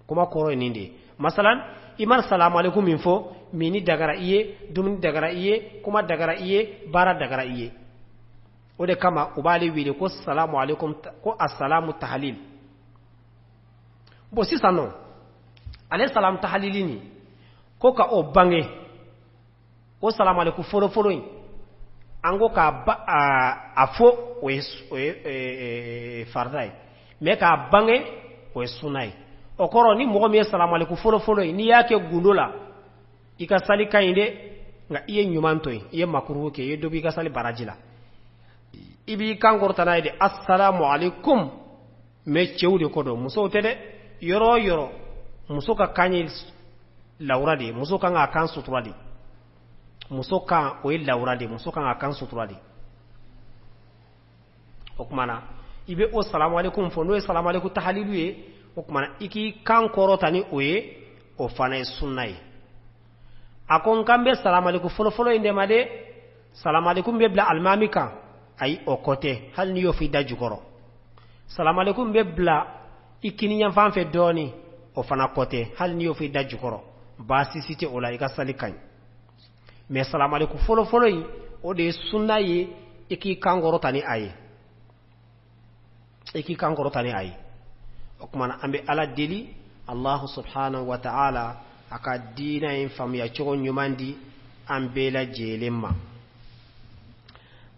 Kuma kɔrɔ ye nin de ye. Masalan, i mana salamu alaikum min fɔ, minni dagara i ye, dumuni dagara i ye, kuma dagara i ye, baara dagara i ye. O de kama u b'ale wele ko salamu alaikum, ko asalamu tahalil. Bon, sisan nɔ, ale salamu tahalili nin ko ka o bange, o salamu alaikum fɔlɔ fɔlɔ in, an ko k'a ba a fɔ, o ye farida ye, mais k'a bange, o ye sunna ye. O kɔrɔ, ni mɔgɔ min ye salamu alaikum fɔlɔ fɔlɔ ye, n'i y'a kɛ gundo la, i ka sali ka ɲi dɛ, nka i ye ɲuman to yen, i ye makuruhu kɛ, i ye dɔ bɔ i ka sali baraji la. I b'i kan kɔrɔta n'a ye de assalamu alaikum. Mais cɛw de ko don, musow tɛ dɛ. Yɔrɔ o yɔrɔ, muso ka kan ye lawura de ye, muso kan k'a kan sutura de. Muso kan, o ye lawura de ye, muso kan k'a kan sutura de. O tuma na i bɛ o salamu alaikum fɔ, n'o ye salamu alaikum tahalilu ye. O tuma na i k'i kan kɔrɔta ni o ye, o fana ye sunna ye. A ko n kan bɛ salamu alaikum fɔlɔfɔlɔ in de ma dɛ. Salamu alaikum bɛ bila alimami kan, ayi, o kɔ tɛ, hali n'i y'o fɔ i da jukɔrɔ. Salamu alaikum bɛ bila i kiniyanfan fɛ dɔɔni, o fana kɔ tɛ, hali n'i y'o fɔ i da jukɔrɔ, baasi si tɛ o la, i ka sali ka ɲi. Mais salamu alaikum fɔlɔfɔlɔ in, o de ye sunna ye, i k'i kan kɔrɔta ni a ye, i k'i kan kɔrɔta ni a ye. O tuma na an bɛ ala deli, Allahu subhanahu wa ta'ala, a ka diinɛ in faamuya cogo ɲuman di an bɛɛ lajɛlen ma.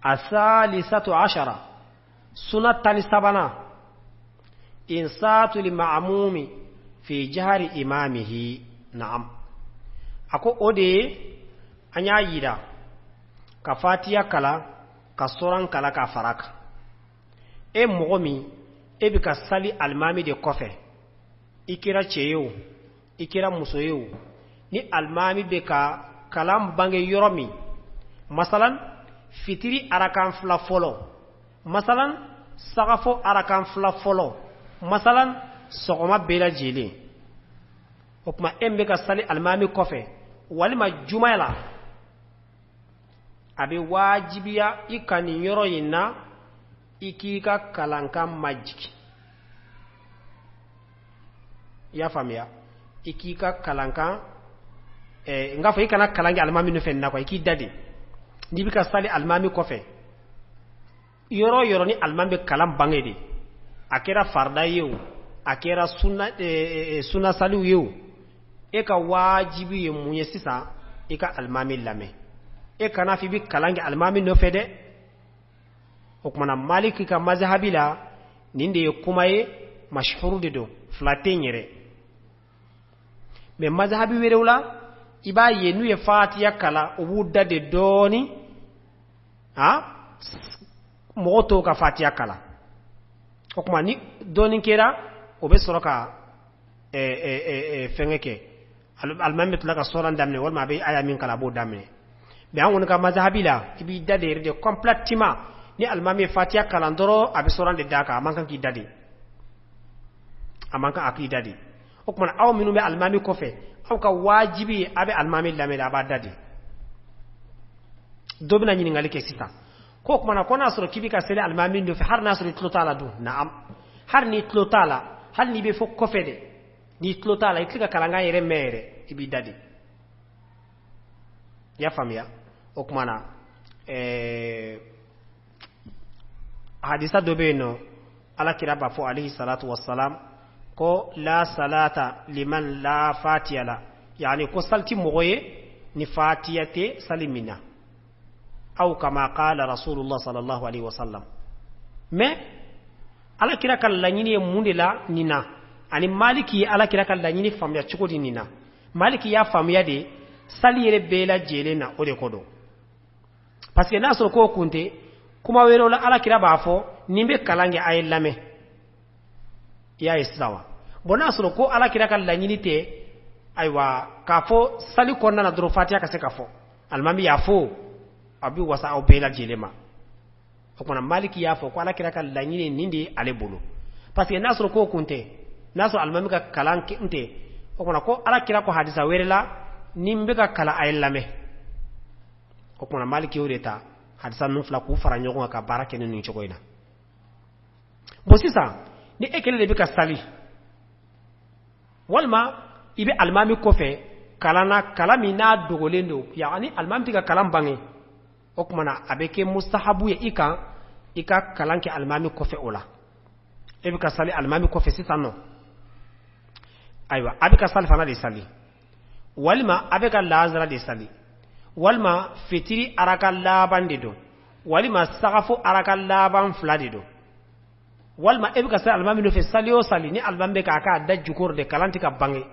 Asalisatu ashara, suna 13nan, insatu lima'mumi fi jahari imamihi. Na'am, a ko o de ye an y'a yira ka fatiya kalan ka soran kalan ka fara kan. E mɔgɔ min e bɛ ka sali alimami de kɔfɛ, i kɛra cɛ ye o, i kɛra muso ye o, ni alimami bɛ ka kalan bange yɔrɔ min, masalan fitiri arakan 2 fɔlɔ, masalan sagafo arakan 2 fɔlɔ, masalan sɔgɔma bɛɛ lajɛlen, o tuma e min bɛ ka sali alimami kɔfɛ walima juma la, a bɛ wajibiya i ka nin yɔrɔ in na i k'i ka kalankan majigin. I y'a faamuya? I k'i ka kalankan, n k'a fɔ i kana kalan kɛ alimami nɔfɛ nin na quoi, i k'i da de. N'i bɛ ka sali alimami kɔfɛ, yɔrɔ o yɔrɔ ni alimami bɛ kalan bange de, a kɛra farida ye o, a kɛra sunasaliw ye o, e ka wajibi ye mun ye sisan? I ka alimami lamɛn. E kana fɔ i bɛ kalan kɛ alimami nɔfɛ dɛ. O kumana Maliki ka mazahabi la, nin de ye kuma ye, mashhuru de don, fila tɛ yen yɛrɛ. Mais mazahabi wɛrɛw la, i b'a ye n'u ye fatiya kalan, u b'u da de dɔɔni, a mɔgɔ tɔw ka fatiya kalan. O tuma ni dɔɔni kɛra, o bɛ sɔrɔ ka fɛngɛ kɛ, alimami bɛ tila ka sɔran daminɛ walima a bɛ aya min kalan, a b'o daminɛ. Mais an kɔni ka mazahabi la, i b'i da de yɛrɛ de complètement. Ni alimami ye fatiya kalan dɔrɔn, a bɛ sɔran de d'a kan, a man kan k'i da de, a man kan a k'i da de. O tuma aw minnu bɛ alimami kɔfɛ, aw ka wajibi ye a bɛ alimami lamɛn, a b'a da de. Dɔ bɛna ɲininkali kɛ sisan ko o tuma na ko n'a sɔrɔ k'i bɛ ka seli alimami nɔfɛ, hali n'a sɔrɔ i tulo t'a la dun? Naam, hali n'i tulo t'a la, hali n'i bɛ fɔ kɔfɛ dɛ, n'i tulo t'a la, i tɛ se ka kalankan yɛrɛ mɛn yɛrɛ, i b'i da de. I y'a faamuya? O tuma na hadisa dɔ bɛ yen nɔ, ala kira b'a fɔ alayhi salatu wassalam ko la salata liman la fatiya la, yani ko sali ti mɔgɔ ye ni fatiya tɛ sali min na, aw kama qala rasulullah sallallahu alaihi wasallam. Mais ala kira ka laɲini ye mun de la nin na? Ani Maliki ye ala kira ka laɲini faamuya cogo di nin na? Maliki y'a faamuya de sali yɛrɛ bɛɛ lajɛlen na, o de ko don. Parce que n'a sɔrɔ k'o kun tɛ, kuma wɛrɛw la ala kira b'a fɔ nin bɛ kalan kɛ, a ye lamɛn. I y'a ye sisan wa? Bon, n'a sɔrɔ ko ala kira ka laɲini tɛ, ayiwa, k'a fɔ sali kɔnɔna na dɔrɔn fatiya ka se ka fɔ, alimami y'a fɔ, a bɛ wasa aw bɛɛ lajɛlen ma. O kumana Maliki y'a fɔ ko ala kira ka laɲini nin de ye ale bolo, parce que n'a sɔrɔ k'o kun tɛ, n'a sɔrɔ alimami ka kalan n tɛ, o kumana ko ala kira ko hadisa wɛrɛ la ni n bɛ ka kalan, a ye lamɛn. O kumana Maliki y'o de ta, hadisa ninnu fila k'u fara ɲɔgɔn kan ka baara kɛ ni nin cogo in na. Bon, sisan ni e kelen de bɛ ka sali walima i bɛ alimami kɔfɛ kalan na, kalan min n'a dogolen don, yani alimami tɛ ka kalan bange, o tuma na a bɛ kɛ mustahabu ye i kan i ka kalan kɛ alimami kɔfɛ. O la e bɛ ka sali alimami kɔfɛ sisan nɔ, ayiwa, a bɛ ka sali fana de sali, walima a bɛ ka lazara de sali, walima fitiri araka laban de don, walima sagafo araka laban fila de don, walima e bɛ ka sali alimami nɔfɛ sali o sali, ni alimami bɛ k'a k'a da jukɔrɔ de, kalan tɛ ka bange,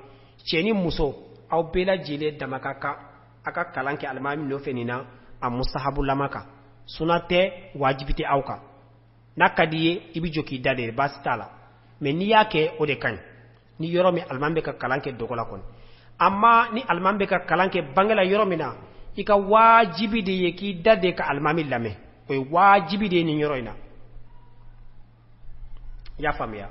cɛ ni muso aw bɛɛ lajɛlen dama ka kan a ka kalan kɛ alimami nɔfɛ nin na, a mustahabulama kan. Suna tɛ, wajibi tɛ aw kan. N'a ka di ye, i bɛ jɔ k'i da de, baasi t'a la. Mais n'i y'a kɛ, o de ka ɲi, ni yɔrɔ min alimami bɛ ka kalan kɛ dogo la kɔni. Amma ni alimami bɛ ka kalan kɛ bange la yɔrɔ min na, i ka wajibi de ye k'i da de ka alimami lamɛn, o ye wajibi de ye nin yɔrɔ in na. I y'a faamuya?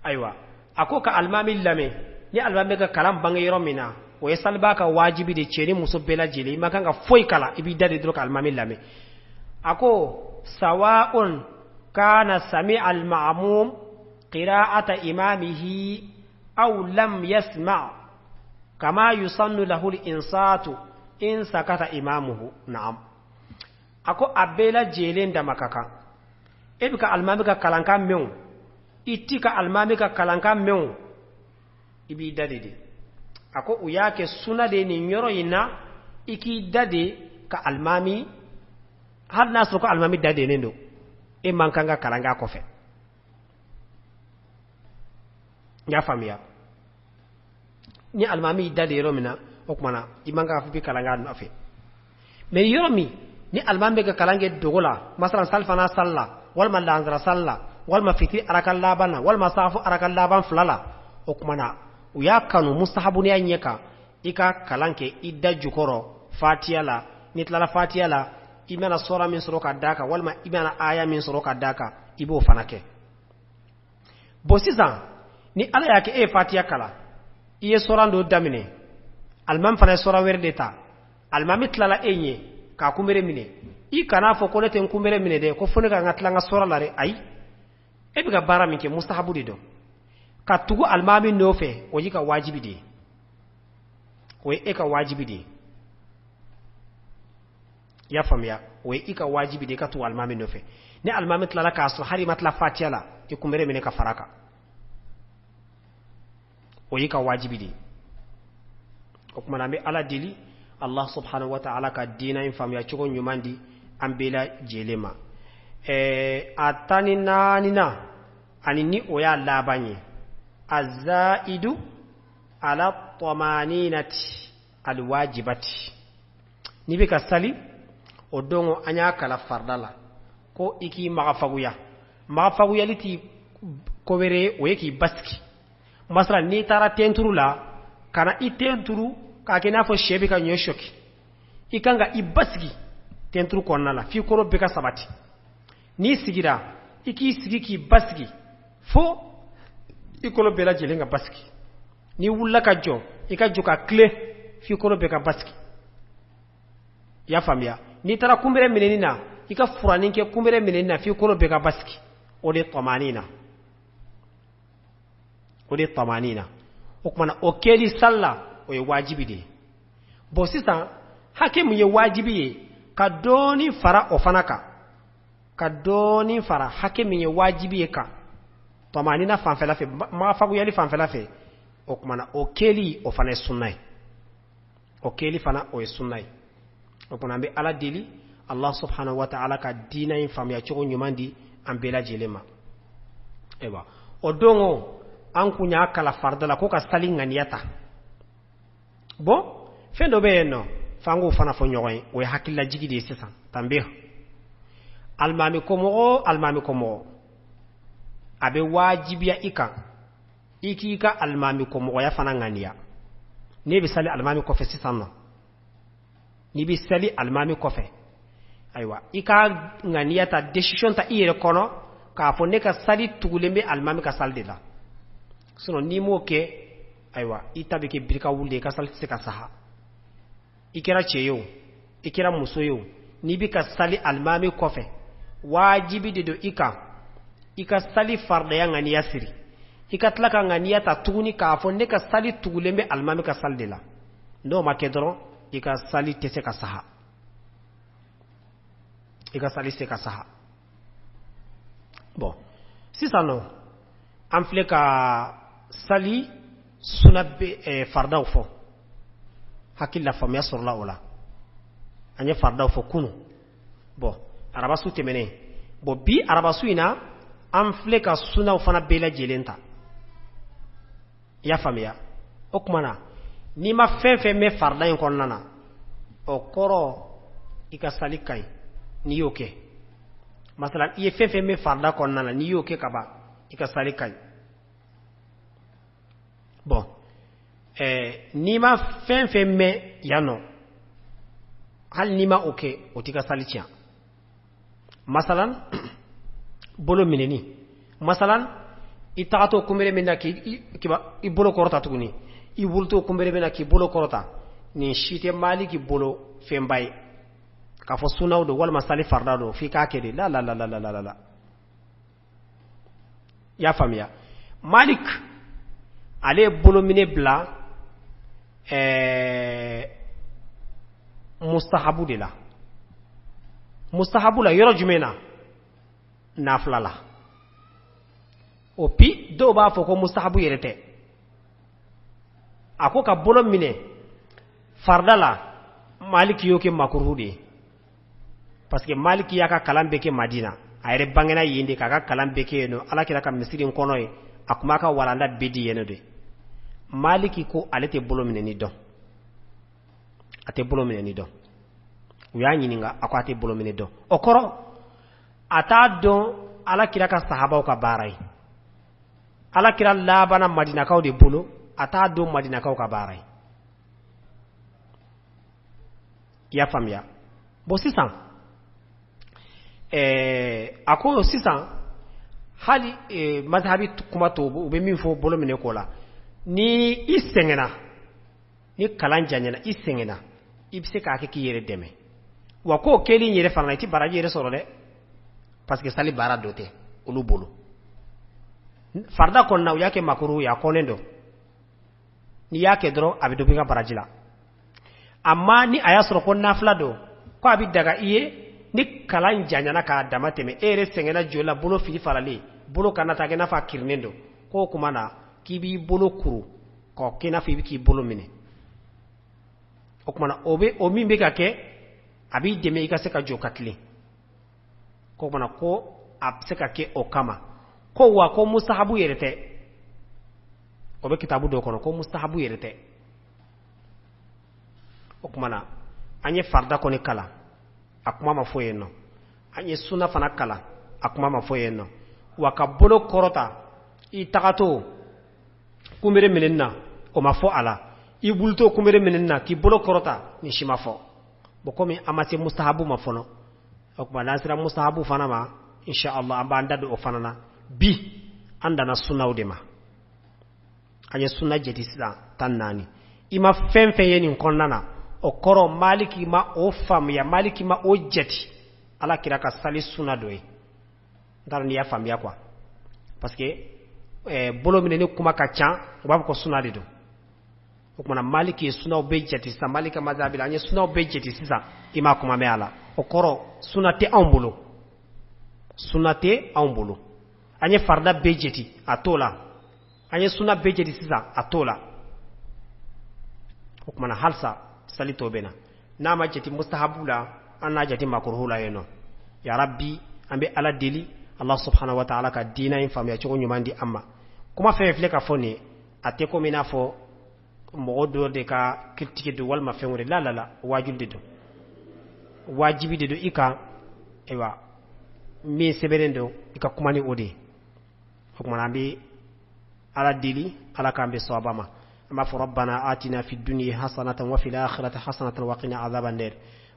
Ayiwa, a ko ka alimami lamɛn ni alimami bɛ ka kalan bange yɔrɔ min na, o ye salibaa ka wajibi de, cɛ ni muso bɛɛ lajɛlen. I ma kan ka foyi kalan, i b'i da de dɔrɔn ka alimami lamɛn. A ko sawa'un kana sami'a al-ma'mum qira'ata imamihi aw lam yasma' kama yusannu lahu al-insatu in sakata imamuhu. Na'am, a ko a bɛɛ lajɛlen dama ka kan, e bɛ ka alimami ka kalankan mɛn o, i ti ka alimami ka kalankan mɛn o, i b'i da de. A ko u y'a kɛ suna de nin yɔrɔ in na. I k'i da de ka alimami, hali n'a sɔrɔ ko alimami da dennen don, e man kan ka kalan k'a kɔfɛ. I y'a faamuya? Ni alimami y'i da de yɔrɔ min na, o tuma na i man kan k'a fɔ i bɛ kalan k'a nɔfɛ. Mais yɔrɔ min ni alimami bɛ ka kalan kɛ dogo la, masalan salifana sali la, walima lansara sali la, walima fitiri araka laban na, walima saafo araka laban fila la, o tuma na u y'a kanu mustahabuniya ɲɛ kan i ka kalan kɛ i da jukɔrɔ fatiya la. N'i tilala fatiya la, i mana sɔra min sɔrɔ ka d'a kan, walima i mana aya min sɔrɔ ka d'a kan, i b'o fana kɛ. Bon, sisan ni Ala y'a kɛ e ye fatiya kalan, i ye sɔran dɔ daminɛ, alimami fana ye sɔran wɛrɛ de ta, alimami tilala e ɲɛ k'a kunbere minɛ, i kan'a fɔ ko ne tɛ n kunbere minɛ dɛ, ko fo ne ka n ka tila n ka sɔra la dɛ. Ayi, e bɛ ka baara min kɛ, mustahabu de don. Ka tugu alimami nɔfɛ, o y'i ka wajibi de ye, o ye e ka wajibi de ye. I y'a faamuya? O ye i ka wajibi de ye ka tugu alimami nɔfɛ. Ni alimami tilala k'a sɔrɔ hali i ma tila fatiya la, i kunbere minɛ ka fara kan, o y'i ka wajibi de ye. O tuma na an bɛ Ala deli, Allah subhanahu wa ta'ala ka diina in faamuya cogo ɲuman di an bɛɛ lajɛlen ma. A 14nan, ani ni o y'a laban ye, azaidu ala tamaninati alwajibati. N'i bɛ ka sali, o don an y'a kala farida la ko i k'i magafaguya. Magafaguyali ti ko wɛrɛ ye, o ye k'i basigi. Masala, n'i taara tenturu la, ka na i tenturu k'a kɛ i n'a fɔ sɛ bɛ ka ɲɔ sɔki. I kan ka i basigi tenturu kɔnɔna la f'i kɔrɔ bɛɛ ka sabati. N'i sigira, i k'i sigi k'i basigi fo i kɔnɔ bɛɛ lajɛlen ka basigi. N'i wulila ka jɔ, i ka jɔ ka tilen f'i kɔnɔ bɛɛ ka basigi. I y'a faamuya? N'i taara kunbere minɛni na, i ka furanin kɛ kunbere minɛni na f'i kɔnɔ bɛɛ ka basigi. O de ye tɔmani na, o de ye tɔmani na. O tuma na o kɛli sali la, o ye wajibi de ye. Bon, sisan hakɛ mun ye wajibi ye, ka dɔɔnin fara o fana kan, ka dɔɔnin fara hakɛ min ye wajibi ye kan tɔmanina fanfɛla fɛ, magafaguyali fanfɛla fɛ, o tuma na o kɛli, o fana ye sunna ye. O kɛli fana, o ye sunna ye. O tuma an bɛ Ala deli, Allah subhanahu wa ta'ala ka diinɛ in faamuya cogo ɲuman di an bɛɛ lajɛlen ma. Ayiwa, o don o an kun y'a kala farida la ko ka sali ŋaniya ta. Bon, fɛn dɔ bɛ yen nɔ f'an k'o fana fɔ ɲɔgɔn ye, o ye hakililajigi de ye sisan. Tanbe alimami kɔmɔgɔ, alimami kɔmɔgɔ, a bɛ wajibiya i kan i k'i ka alimami kɔmɔgɔya fana ŋaniya. N'e bɛ sali alimami kɔfɛ sisan nɔ, n'i bɛ sali alimami kɔfɛ, ayiwa, i ka ŋaniya ta, décision ta i yɛrɛ kɔnɔ k'a fɔ ne ka sali tugulen bɛ alimami ka sali de la. Sinon n'i m'o kɛ, ayiwa, i ta bɛ kɛ birika wuli de, i ka sali tɛ se ka saha. I kɛra cɛ ye o, i kɛra muso ye o, n'i bɛ ka sali alimami kɔfɛ, wajibi de don i kan i ka sali faridaya ŋaniya siri, i ka tila ka ŋaniya ta tuguni k'a fɔ ne ka sali tugulen bɛ alimami ka sali de la. N'o ma kɛ dɔrɔn, i ka sali tɛ se ka saha, i ka sali se ka saha. Bon, sisan nɔ an filɛ ka sali suna bɛ faridaw fɔ. Hakili la faamuya sɔrɔla o la. An ye faridaw fɔ kunu, bon, arabasu tɛmɛnen. Bon, bi arabasu in na, an filɛ ka sunaw fana bɛɛ lajɛlen ta. I y'a faamuya? O tuma na n'i ma fɛn fɛn mɛn farida in kɔnɔna na, o kɔrɔ i ka sali ka ɲi n'i y'o kɛ. Masala, i ye fɛn fɛn mɛn farida kɔnɔna na, n'i y'o kɛ ka ban, i ka sali ka ɲi. Bon, n'i ma fɛn fɛn mɛn yan nɔ, hali n'i ma o kɛ, o t'i ka sali tiɲɛ. Masalan, bolo minɛni, masalan i tagatɔ kunbere min na k'i i bolo kɔrɔta tuguni, i wulitɔ kunbere min na k'i bolo kɔrɔta, nin si tɛ Maliki bolo fɛnba ye k'a fɔ sunaw don walima sali farida don f'i k'a kɛ de. La la la la la la la, i y'a faamuya? Malik ale ye bolominɛ bila mustahabu de la. Mustahabu la yɔrɔ jumɛn na? Nafila la. O pi dɔw b'a fɔ ko mustahabu yɛrɛ tɛ. A ko ka bolo minɛ farida la. Maliki y'o kɛ makuruhu de ye, parce que Maliki y'a ka kalan bɛɛ kɛ Madina. A yɛrɛ bangena yen de, k'a ka kalan bɛɛ kɛ yen nɔ, Ala kira ka misiri in kɔnɔ yen. A tun b'a ka walanda bɛɛ di yen nɔ de. Maliki ko ale tɛ bolo minɛni dɔn, a tɛ bolo minɛni dɔn. U y'a ɲininka, a ko a tɛ bolo minɛ dɔn. O kɔrɔ, a t'a dɔn Ala kira ka sahabaw ka baara ye. Ala kira labanna Madinakaw de bolo, a t'a dɔn Madinakaw ka baara ye. I y'a faamuya? Bon, sisan a ko sisan hali mazhabi kuma to, u bɛ min fɔ bolo minɛ ko la, ni i sɛgɛnna, ni kalan janyana, i sɛgɛnna, i bɛ se k'a kɛ k'i yɛrɛ dɛmɛ. Wa k'o kɛli yɛrɛ fana, i tɛ baraji yɛrɛ sɔrɔ dɛ, parce que sali baara dɔ tɛ olu bolo. Farida kɔnɔna, u y'a kɛ makuru ye, a kɔnnen don. N'i y'a kɛ dɔrɔn, a bɛ dɔ bɔ i ka baraji la. Amma ni a y'a sɔrɔ ko nafila don, ko a bɛ daga i ye, ni kalan janyana k'a dama tɛmɛ, e yɛrɛ sɛgɛnna jɔ la, bolo fili faralen, bolo kana taa kɛ i n'a fɔ a kirinen don, k'o kuma na k'i b'i bolo kuru k'o kɛ i n'a fɔ i bɛ k'i bolo minɛ. O kuma na, o bɛ o min bɛ ka kɛ, a b'i dɛmɛ i ka se ka jɔ ka tilen. K'o kuma na, ko a bɛ se ka kɛ o kama. Ko wa ko mustahabu yɛrɛ tɛ, o bɛ kitabu dɔ kɔnɔ, ko mustahabu yɛrɛ tɛ. O kuma na, an ye farida kɔni kalan, a kuma ma fɔ yen nɔ. An ye suna fana kalan, a kuma ma fɔ yen nɔ. Wa ka bolo kɔrɔta i tagatɔ kunbere minɛni na, o ma fɔ a la. I wulitɔ kunbere minɛni na k'i bolo kɔrɔta, nin si ma fɔ. Bon, komi an ma se mustahabu ma fɔlɔ, o tuma n'an sera mustahabu fana ma, insha Allah, an b'an da don o fana na. Bi an danna sunaw de ma. An ye suna jate sisan 14. I ma fɛn fɛn ye nin kɔnɔna na, o kɔrɔ, Maliki ma o faamuya, Maliki ma o jate Ala kira ka sali suna dɔ ye. N t'a dɔn n'i y'a faamuya quoi, parce que bolo minɛ ni kuma ka ca, u b'a fɔ ko suna de don. O kumana, Maliki ye sunaw bɛɛ jate sisan. Maliki ka mazhabi la, an ye sunaw bɛɛ jate sisan, i m'a kuma mɛn a la. O kɔrɔ, suna tɛ anw bolo, suna tɛ anw bolo. An ye farida bɛɛ jate, a t'o la. An ye suna bɛɛ jate sisan, a t'o la. O kumana, halisa sali tɔ bɛ na, n'a ma jate mustahabu la, an n'a jate makuruhu la yen nɔ. Ya rabbi, an bɛ Ala deli, Allah subhanahu wa ta'ala ka diina in faamuya cogo ɲuman di an ma. Kuma fɛn filɛ ka fɔ nin ye, a tɛ komi i n'a fɔ mɔgɔ dɔ de ka critique don walima fɛn wɛrɛ la. La la, wajibi de don, wajibi de don i kan. Ayiwa, min sɛbɛnnen don, i ka kuma ni o de ye. O kumana, an bɛ Ala deli, Ala k'an bɛ sawaba ma. An b'a fɔ: ربنا آتنا في الدنيا حسنة وفي الآخرة حسنة وقنا عذاب النار.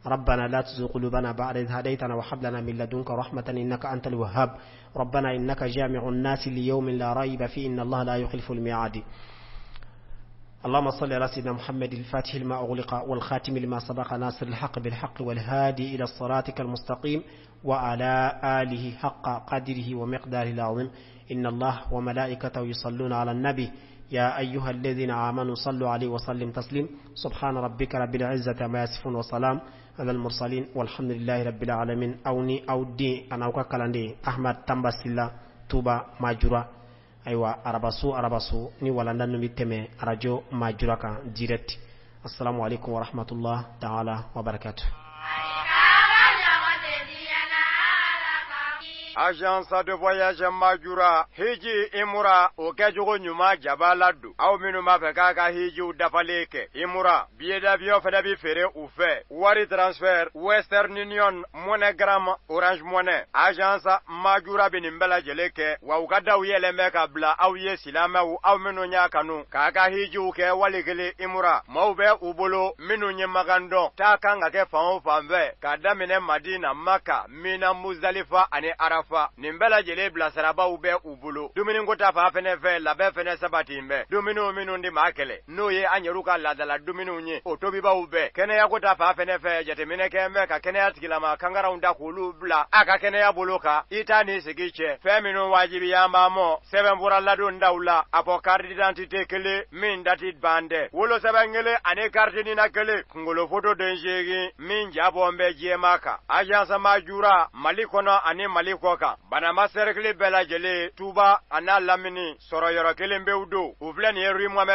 ربنا لا تزغ قلوبنا بعد إذ هديتنا وهب لنا من لدنك رحمة إنك أنت الوهاب. ربنا إنك جامع الناس ليوم لا ريب فيه إن الله لا يخلف الميعاد. اللهم صل على سيدنا محمد الفاتح لما أغلق والخاتم لما سبق ناصر الحق بالحق والهادي إلى صراطك المستقيم وعلى آله حق قدره ومقداره العظيم. إن الله وملائكته يصلون على النبي يا أيها الذين آمنوا صلوا عليه وسلم تسليم. سبحان ربك رب العزة عما يصفون وسلام على المرسلين والحمد لله رب العالمين. Aw ni aw den an'aw ka kalanden Ahmad Tamba Silla, Tuba Majura. Ayiwa, arabaso arabaso ni walanda ninnu bɛ tɛmɛ arajo Majura kan direct. Assalamu alaikum wa rahmatullah ta'ala wa barakatuh. Agence de voyage Majura, hiji imura o kɛcogo ɲuman jaba la don. Aw minnu b'a fɛ k'a ka hijiw dafalen kɛ, imura billet d'avion fɛnɛ bi feere u fɛ, wari transfert, Western Union, MoneyGram, Orange Money. Agence Majura bɛ nin bɛɛ lajɛlen kɛ. Wa u ka daw yɛlɛn bɛ ka bila aw ye, silamɛw, aw minnu y'a kanu k'a ka hijiw kɛ wali kelen imura. Maaw bɛ u bolo minnu ye magan dɔn taa kan ka kɛ fan o fan fɛ, k'a daminɛ Madina, Maka, Mina, Muzalifa ani Arafa. Nin bɛɛ lajɛlen bilasirabaw bɛ u bolo. Dumuniko ta fan fɛnɛ fɛ, labɛn fɛnɛ sabati bɛ. Dumuniw minnu di maa kɛlɛ, n'o ye an yɛrɛw ka laadala dumuniw ye, o tobibaw bɛɛ. Kɛnɛyako ta fan fɛnɛ fɛ, jateminɛ kɛ bɛ ka kɛnɛya tigilama kangaranw da k'olu bila a ka kɛnɛya bolo kan. I t'a ni sigi cɛ fɛn minnu wajibiya b'an mɔ, sɛbɛnfura ladon daw la, a fɔ carte d'identité kelen min dati ban dɛ, wolosɛbɛn kelen ani carte NINA kelen, kunkolo foto den 8 min jabɔn bɛ jɛma kan. Agence Majura, Mali kɔnɔ ani Mali kɔ kan, Banama cercle bɛɛ lajɛlen, Tuba a n'a lamini, sɔrɔ yɔrɔ kelen pewu don. U filɛ nin ye rue Mohamed.